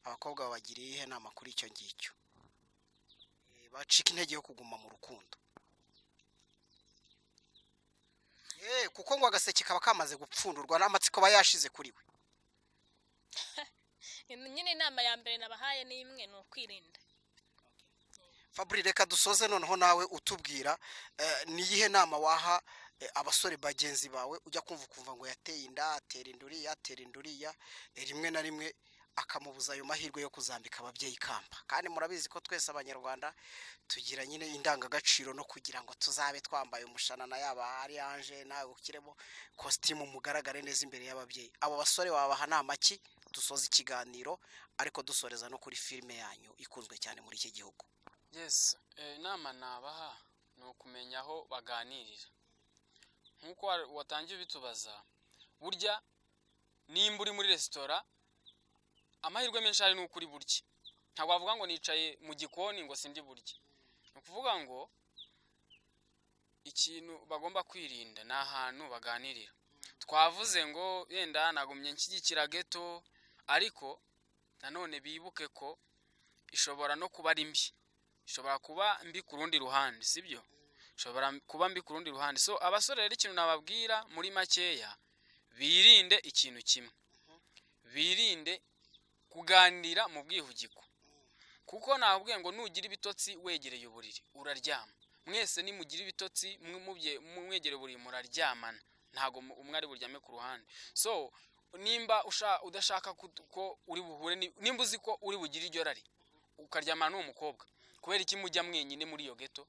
abakobwa babagiriye iyihe nama kuri icyo ngicyo? Bacika intege yo kuguma mu rukundo, kuko ngo agaseke kaba kamaze gupfundurwa n'amatsiko aba yashize kuri we. Nyine inama ya mbere nabahaye ni imwe, ni ukwirinda. Fabri, reka dusoze noneho nawe utubwira ni iyihe nama waha abasore bagenzi bawe ujya kumva ukumva ngo yateye inda, atera inda uriya, atera inda uriya, rimwe na rimwe akamubuza ayo mahirwe yo kuzambika ababyeyi ikamba? Kandi murabizi ko twese abanyarwanda tugira nyine indangagaciro no kugira ngo tuzabe twambaye umushanana, yaba ari Anje nawe ukiremo kositimu, mugaragare neza imbere y'ababyeyi. Abo basore wabaha nama ki? Dusoze ikiganiro ariko dusoreza no kuri filime yanyu ikunzwe cyane muri iki gihugu. Yes, inama nabaha ni ukumenya aho baganirira nk'uko watangiye ubitubaza. Burya nimba uri muri resitora, amahirwe menshi ari nuko uri burye. Ntabwo wavuga ngo nicaye mu gikoni ngo sindi burye. Ni ukuvuga ngo ikintu bagomba kwirinda ni ahantu baganirira. Twavuze ngo yenda nagumye nshyigikira ghetto, ariko nanone bibuke ko ishobora no kuba ari mbi, ishobora kuba mbi ku rundi ruhande, sibyo? Ishobora kuba mbi ku rundi ruhande. So abasore rero, ikintu nababwira muri makeya, birinde ikintu kimwe: birinde kuganira mu bwihugiko, kuko nababwiye ngo nugira ibitotsi wegereye uburiri uraryama. Mwese nimugira ibitotsi mwegereye uburiri muraryamana, ntabwo umwe ari buryame ku ruhande. So nimba udashaka ko uri buhure nimba uzi ko uri bugire iryo rari ukaryamana n'uwo mukobwa, kubera iki mujya mwenyine muri iyo ghetto?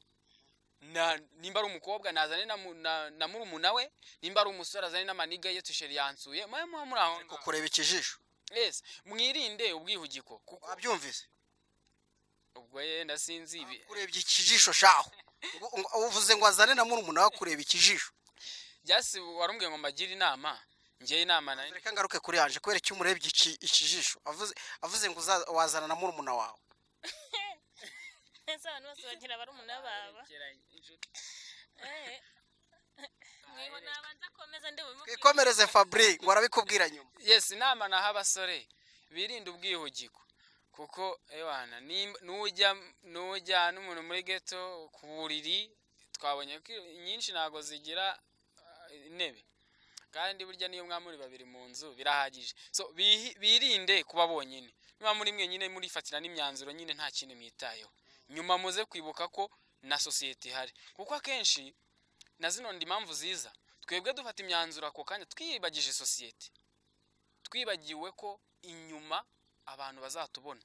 Nimba ari umukobwa nazane na murumuna we, nimba ari umusore azane n'amaniga ye, tusheri yansuye mwe muba muri aho Ariko ngaho. Kureba ikijisho. Yes, mwirinde ubwihugiko kuko Wabyumvise? Ubwo yenda sinzi ibi. Kurebye ikijisho shaho. Uvuze ngo azane na murumuna we, kureba ikijisho. Byasi warumbwiye ngo mbagire inama, njye inama nari Reka ngaruke kuri Anje. Kubera icyo umurebye ikijisho, avuze ngo wazana na murumuna wawe. Ese abantu bose bagira barumuna baba? Mwibo nabanza akomeza ndi bubimubwire. Twikomereze, Fabri ngo arabikubwira nyuma. Yes, inama naho abasore birinde ubwihugiko, kuko ewana nujya n'umuntu muri ghetto ku buriri. Twabonye ko inyinshi ntabwo zigira intebe, kandi burya niyo mwaba muri babiri mu nzu birahagije. So birinde kuba bonyine. Niba muri mwenyine murifatira n'imyanzuro nyine, nta kintu mwitayeho, nyuma muze kwibuka ko na sosiyete ihari, kuko akenshi na zino ndi impamvu ziza, twebwe dufata imyanzuro ako kanya twiyibagije sosiyete, twibagiwe ko inyuma abantu bazatubona,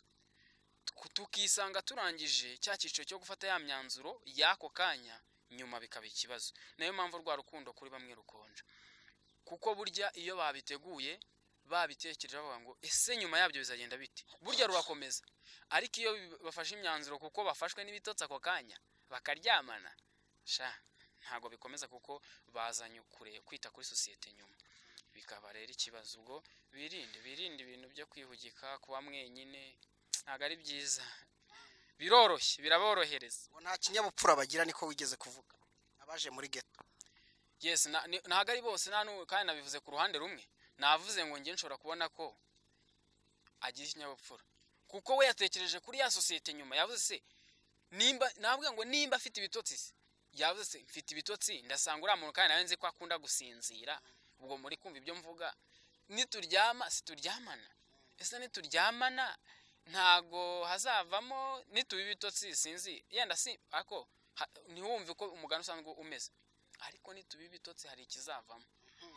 tukisanga turangije cya cyiciro cyo gufata ya myanzuro y'ako kanya, nyuma bikaba ikibazo. Niyo mpamvu rwa rukundo kuri bamwe rukonja, kuko burya iyo babiteguye, babitekereje, bavuga ngo ese nyuma yabyo bizagenda bite, burya rurakomeza. Ariko iyo bafashe imyanzuro kuko bafashwe n'ibitotsi ako kanya bakaryamana, sha ntabwo bikomeza, kuko bazanye kure kwita kuri sosiyete, nyuma bikaba rero ikibazo. Ubwo birinde ibintu byo kwihugika, kuba mwenyine ntabwo ari byiza. Biroroshye, biraborohereza. Ngo nta kinyabupfura bagira, niko wigeze kuvuga, abaje muri ghetto. Yes, ntabwo ari bose, nta kandi nabivuze ku ruhande rumwe. Navuze ngo njye nshobora kubona ko agira ikinyabupfura kuko we yatekereje kuri ya sosiyete nyuma. Yavuze se nimba, nabwiye ngo nimba afite ibitotsi se, yavuze se mfite ibitotsi, ndasanga uriya muntu kandi nawe nzi ko akunda gusinzira. Ubwo muri kumva ibyo mvuga, nituryama situryamana? Ese nituryamana ntago hazavamo nituba ibitotsi? Sinzi, yenda si ako ntiwumve ko umugani usanzwe umeze, ariko nituba ibitotsi hari ikizavamo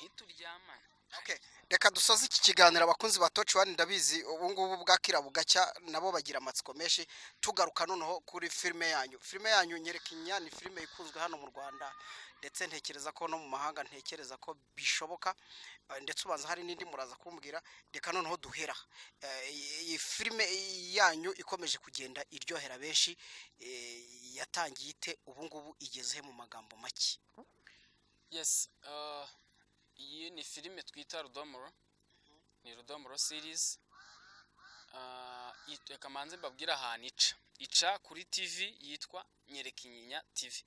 nituryamana. Okay. Reka dusoze iki kiganiro. Abakunzi ba Touch One, ndabizi ubu ngubu bwakira bugacya, nabo bagira amatsiko menshi. Tugaruka noneho kuri filime yanyu. Filime yanyu Nyereka Inyinya ni filime ikunzwe hano mu Rwanda, ndetse ntekereza ko no mu mahanga, ntekereza ko bishoboka. Ndetse ubanza hari n'indi muraza kumbwira. Reka noneho duhera iyi filime yanyu ikomeje kugenda iryohera benshi, yatangiye ite? Ubu ngubu igeze he mu magambo make? Yes, iyi ni filime twita Rudomoro, ni Rudomoro series. Reka manze mbabwire ahantu ica. Ica kuri TV yitwa Nyerekinyinya TV.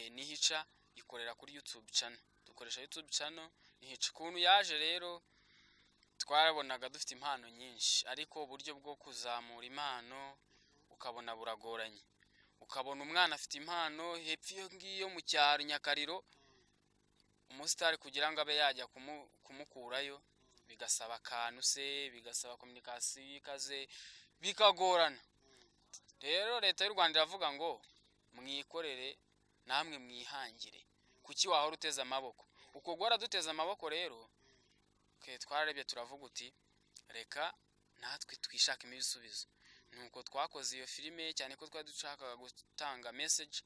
Niho ica, ikorera kuri YouTube channel, dukoresha YouTube channel, niho ica. Ukuntu yaje rero, twarabonaga dufite impano nyinshi, ariko uburyo bwo kuzamura impano ukabona buragoranye. Ukabona umwana afite impano hepfo iyo ngiyo mu cyaro Nyakariro, umusitari kugira ngo abe yajya kumukurayo bigasaba akantu se, bigasaba communication ikaze, bikagorana. Rero Leta y'u Rwanda iravuga ngo mwikorere namwe mwihangire, kuki wahora uteze amaboko? Uko guhora duteze amaboko rero, okay, twararebye turavuga uti reka natwe twishakemo ibisubizo. Nuko twakoze iyo filime, cyane ko twari dushakaga gutanga message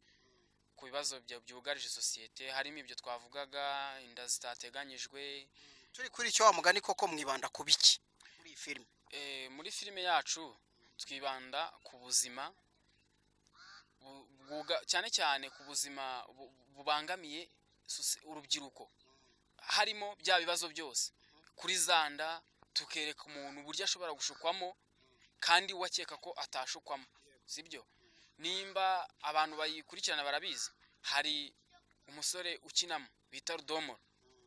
ku bibazo byugarije sosiyete, harimo ibyo twavugaga, inda zitateganyijwe. Turi kuri icyo, wa mugani koko mwibanda ku biki muri iyi filime? Muri filime yacu twibanda ku buzima cyane cyane ku buzima bubangamiye urubyiruko, harimo bya bibazo byose kuri za nda, tukereka umuntu uburyo ashobora gushukwamo kandi we akeka ko atashukwamo, sibyo? Nimba abantu bayikurikirana barabizi, hari umusore ukinamo bita Rudomoro,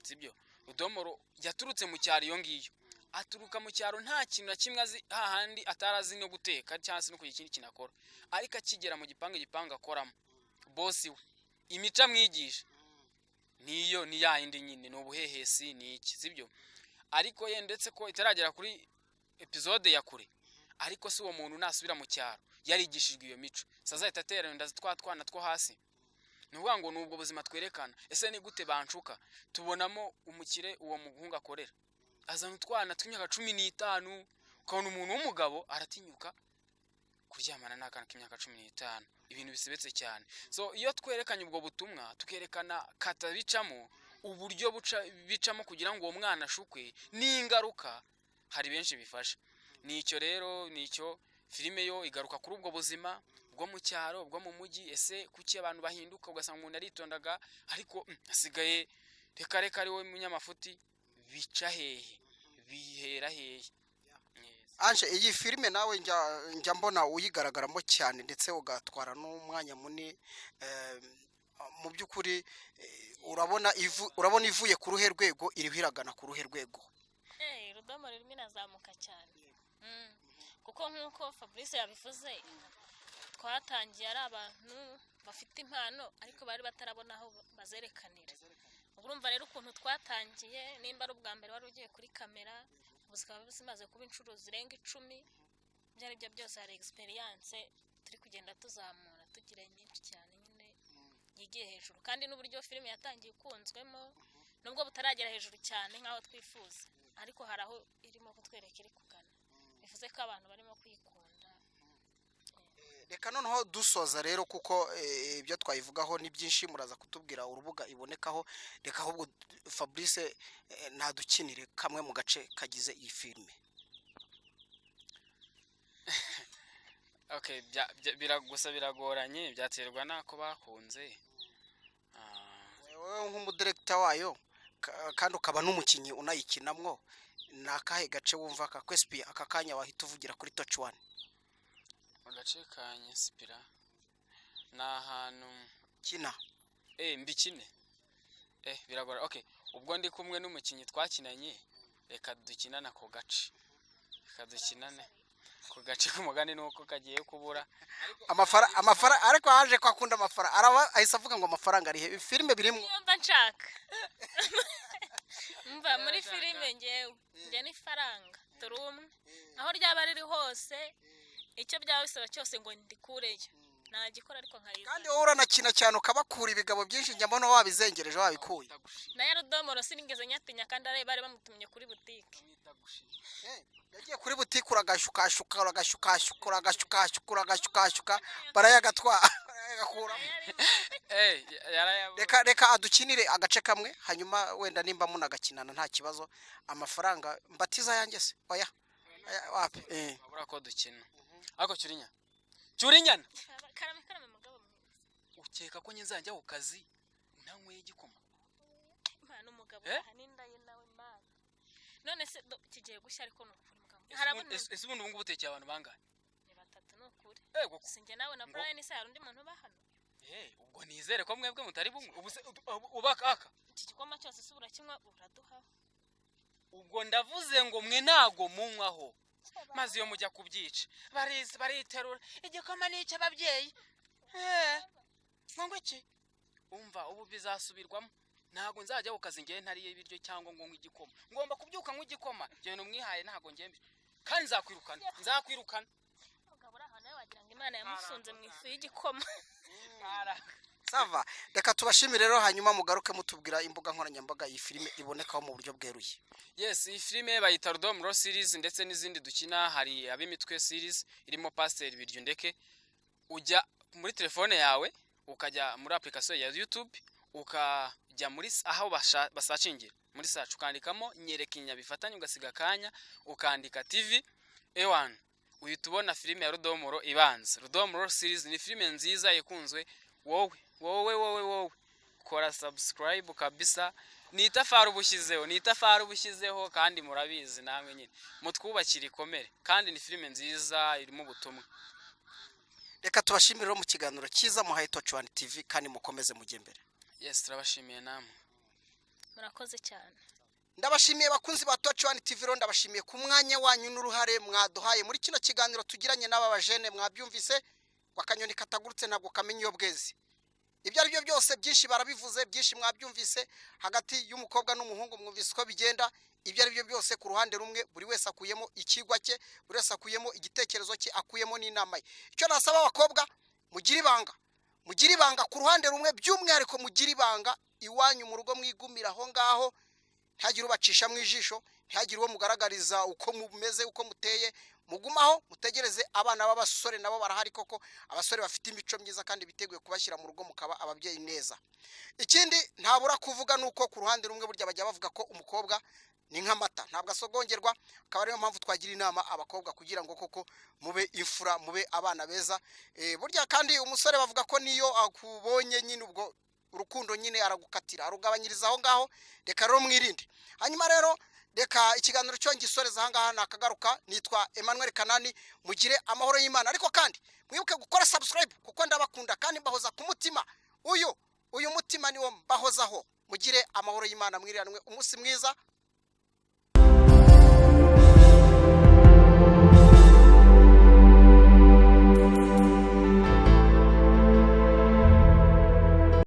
sibyo? Rudomoro yaturutse mu cyaro iyo ngiyo, aturuka mu cyaro nta kintu na kimwe azi, hahandi atarazi no guteka cyangwa se no kugira ikindi kintu akora. Ariko akigera mu gipangu, igipangu akoramo, bosi we imico amwigisha niyo ni ya yindi nyine, ni ubuhehesi, ni iki, sibyo? Ariko ye ndetse ko itaragera kuri episode ya kure, ariko si uwo muntu nasubira mu cyaro yarigishijwe iyo mico, sazahita atera inda twa twana two hasi? Ni ukuvuga ngo ni ubwo buzima twerekana. Ese ni gute banshuka? Tubonamo umukire uwo muhungu akorera azana utwana tw'imyaka 15, ukabona umuntu w'umugabo aratinyuka kuryamana n'akana k'imyaka 15, ibintu bisebetse cyane. So iyo twerekanye ubwo butumwa, tukerekana kata bicamo, uburyo buca bicamo kugira ngo uwo mwana ashukwe n'ingaruka, hari benshi bifasha. Nicyo rero, nicyo filime yo igaruka kuri ubwo buzima bwo mu cyaro, bwo mu mujyi. Ese kuki abantu bahinduka, ugasanga umuntu aritondaga ariko asigaye reka reka ari we munyamafuti? Bica hehe? Bihera hehe? Yes. Ange, iyi filime nawe njya mbona uyigaragaramo cyane, ndetse ugatwara n'umwanya munini. Mu by'ukuri urabona ivuye ku ruhe rwego, iriho iragana ku ruhe rwego? Rudomo ririmo irazamuka cyane. Kuko nk'uko Fabrice yabivuze, twatangiye ari abantu Bafite impano ariko bari batarabona aho bazerekanira. Urumva rero ukuntu twatangiye, nimba ari ubwa mbere wari ugiye kuri kamera, ubu zikaba zimaze kuba inshuro zirenga 10. Ibyo ari byo byose hari experience turi kugenda tuzamura, tugira nyinshi cyane nyine yigiye hejuru, kandi n'uburyo filime yatangiye ikunzwemo, nubwo butaragera hejuru cyane nk'aho twifuza, ariko hari aho irimo kutwereka iri kugana, bivuze ko abantu barimo kuyikunda. Reka noneho dusoza rero, kuko ibyo twayivugaho ni byinshi, muraza kutubwira urubuga ibonekaho. Reka ahubwo Fabrice nadukinire kamwe mu gace kagize iyi filime. Okay, gusa biragoranye, byaterwa n'ako bakunze. Wowe nk'umudirekita wayo kandi ukaba n'umukinnyi unayikinamwo, ni akahe gace wumva kakwesipiye aka kanya wahita uvugira kuri Touch One? Agace ka nyesipira ni ahantu Kina. Mbikine? Biragora. Okay, ubwo ndi kumwe n'umukinnyi twakinanye, reka dukinane ako gace, reka dukinane ako gace k'umugani nuko kagiye kubura. Amafara, ariko haje ko akunda amafara, araba ahise avuga ngo amafaranga ari he? Filime birimo. Niyo mba nshaka mva muri filime, ngewe njye n'ifaranga turi umwe, aho ryaba riri hose, icyo byaba bisaba cyose ngo ndikureyo nagikora, ariko nkayizana. Kandi wowe uranakina cyane ukabakura ibigabo byinshi, njya mbona wabizengereje, wabikuye. Na ya rudomoro sinigeze nyatinya, kandi bari bamutumye kuri butike. Yagiye kuri butike, uragashyukashyuka, uragashyukashyuka, uragashyukashyuka, uragashyukashyuka, barayagatwara, barayagakuramo. Yarayabonye. Reka adukinire agace kamwe, hanyuma wenda nimba munagakinana nta kibazo. Amafaranga mbatiza yanjye se? Oya. Oya, wapi. Babura ko dukina, ariko cyurinya, cyurinyana. Karame, karame, mugabo mwiza. Ukeka ko nzajya ku kazi ntanyweye igikoma? Imana, umugabo. Eh? Aha n'inda ye nawe, Mana. None se kigiye gushya, ariko ni ukuri mugabo harabona. Ese ubundi ubu ngubu utekeye abantu bangahe? Ni batatu, ni ukuri. Koko. Si njye nawe na Brian se? Hari undi muntu uba hano? Ubwo nizere ko mwebwe mutari bumwe. Ubu se uba aka Iki gikoma cyose se urakinywa, uraduha? Ubwo ndavuze ngo mwe ntago munywaho, maze iyo mujya kubyica barizi bariterura igikoma ni icy'ababyeyi. Ngo iki? Umva, ubu bizasubirwamo, ntago nzajya ku kazi ngewe ntariye ibiryo cyangwa ngo nywe igikoma. Ngomba kubyuka nywa igikoma. Genda umwihaye, ntago ngembe, kandi nzakwirukana, nzakwirukana. Umugabo uri aho nawe wagira ngo Imana yamusunze mu ifu y'igikoma. Ça va, reka tubashimire rero, hanyuma mugaruke mutubwira imbuga nkoranyambaga iyi filime ibonekaho mu buryo bweruye. Yes, iyi filime bayita Rudomoro series, ndetse n'izindi dukina, hari ab'imitwe series irimo Pasiteri Biryundeke. Ujya muri telefone yawe, ukajya muri application ya YouTube, ukajya muri aho basacingira muri search, ukandikamo nyereka bifatanye, ugasiga akanya, ukandika TV ewan, uhita ubona filime ya Rudomoro ibanza. Rudomoro series ni filime nziza ikunzwe. Wowe, wowe, wowe, wowe kora subscribe kabisa, ni itafari ubushyizeho, ni itafari ubushyizeho, kandi murabizi namwe nyine mutwubakire ikomere, kandi ni filime nziza irimo ubutumwa. Reka tubashimire rero mu kiganiro cyiza muhaye Touch One TV, kandi mukomeze mujye mbere. Yes, turabashimiye namwe. Murakoze cyane. Ndabashimiye bakunzi ba Touch One TV rero, ndabashimiye ku mwanya wanyu n'uruhare mwaduhaye muri kino kiganiro tugiranye n'aba bajene. Mwabyumvise ngo akanyoni katagurutse ntabwo kamenya iyo bweze. Ibyo ari byo byose, byinshi barabivuze, byinshi mwabyumvise hagati y'umukobwa n'umuhungu, mwumvise uko bigenda. Ibyo ari byo byose, ku ruhande rumwe buri wese akuyemo ikigwa cye, buri wese akuyemo igitekerezo cye, akuyemo n'inama ye. Icyo nasaba abakobwa, mugire ibanga, mugire ibanga ku ruhande rumwe, by'umwihariko mugire ibanga iwanyu mu rugo, mwigumira aho ngaho, ntihagire ubacisha mu ijisho, ntihagire uwo mugaragariza uko mumeze, uko muteye. Mugumaho mutegereze abana b'abasore, nabo barahari koko, abasore bafite imico myiza kandi biteguye kubashyira mu rugo mukaba ababyeyi neza. Ikindi ntabura kuvuga ni uko ku ruhande rumwe burya bajya bavuga ko umukobwa ni nk'amata, ntabwo asogongerwa, akaba ariyo mpamvu twagira inama abakobwa kugira ngo koko mube imfura, mube abana beza. Burya kandi umusore bavuga ko niyo akubonye nyine ubwo urukundo nyine aragukatira, arugabanyiriza aho ngaho. Reka rero mwirinde. Hanyuma rero reka ikiganiro cyo ngisoreza aha ngaha, nakagaruka. Nitwa Emmanuel Kanani, mugire amahoro y'Imana, ariko kandi mwibuke gukora subscribe kuko ndabakunda kandi mbahoza ku mutima. Uyu mutima niwo mbahozaho. Mugire amahoro y'Imana, mwiriranwe umunsi mwiza.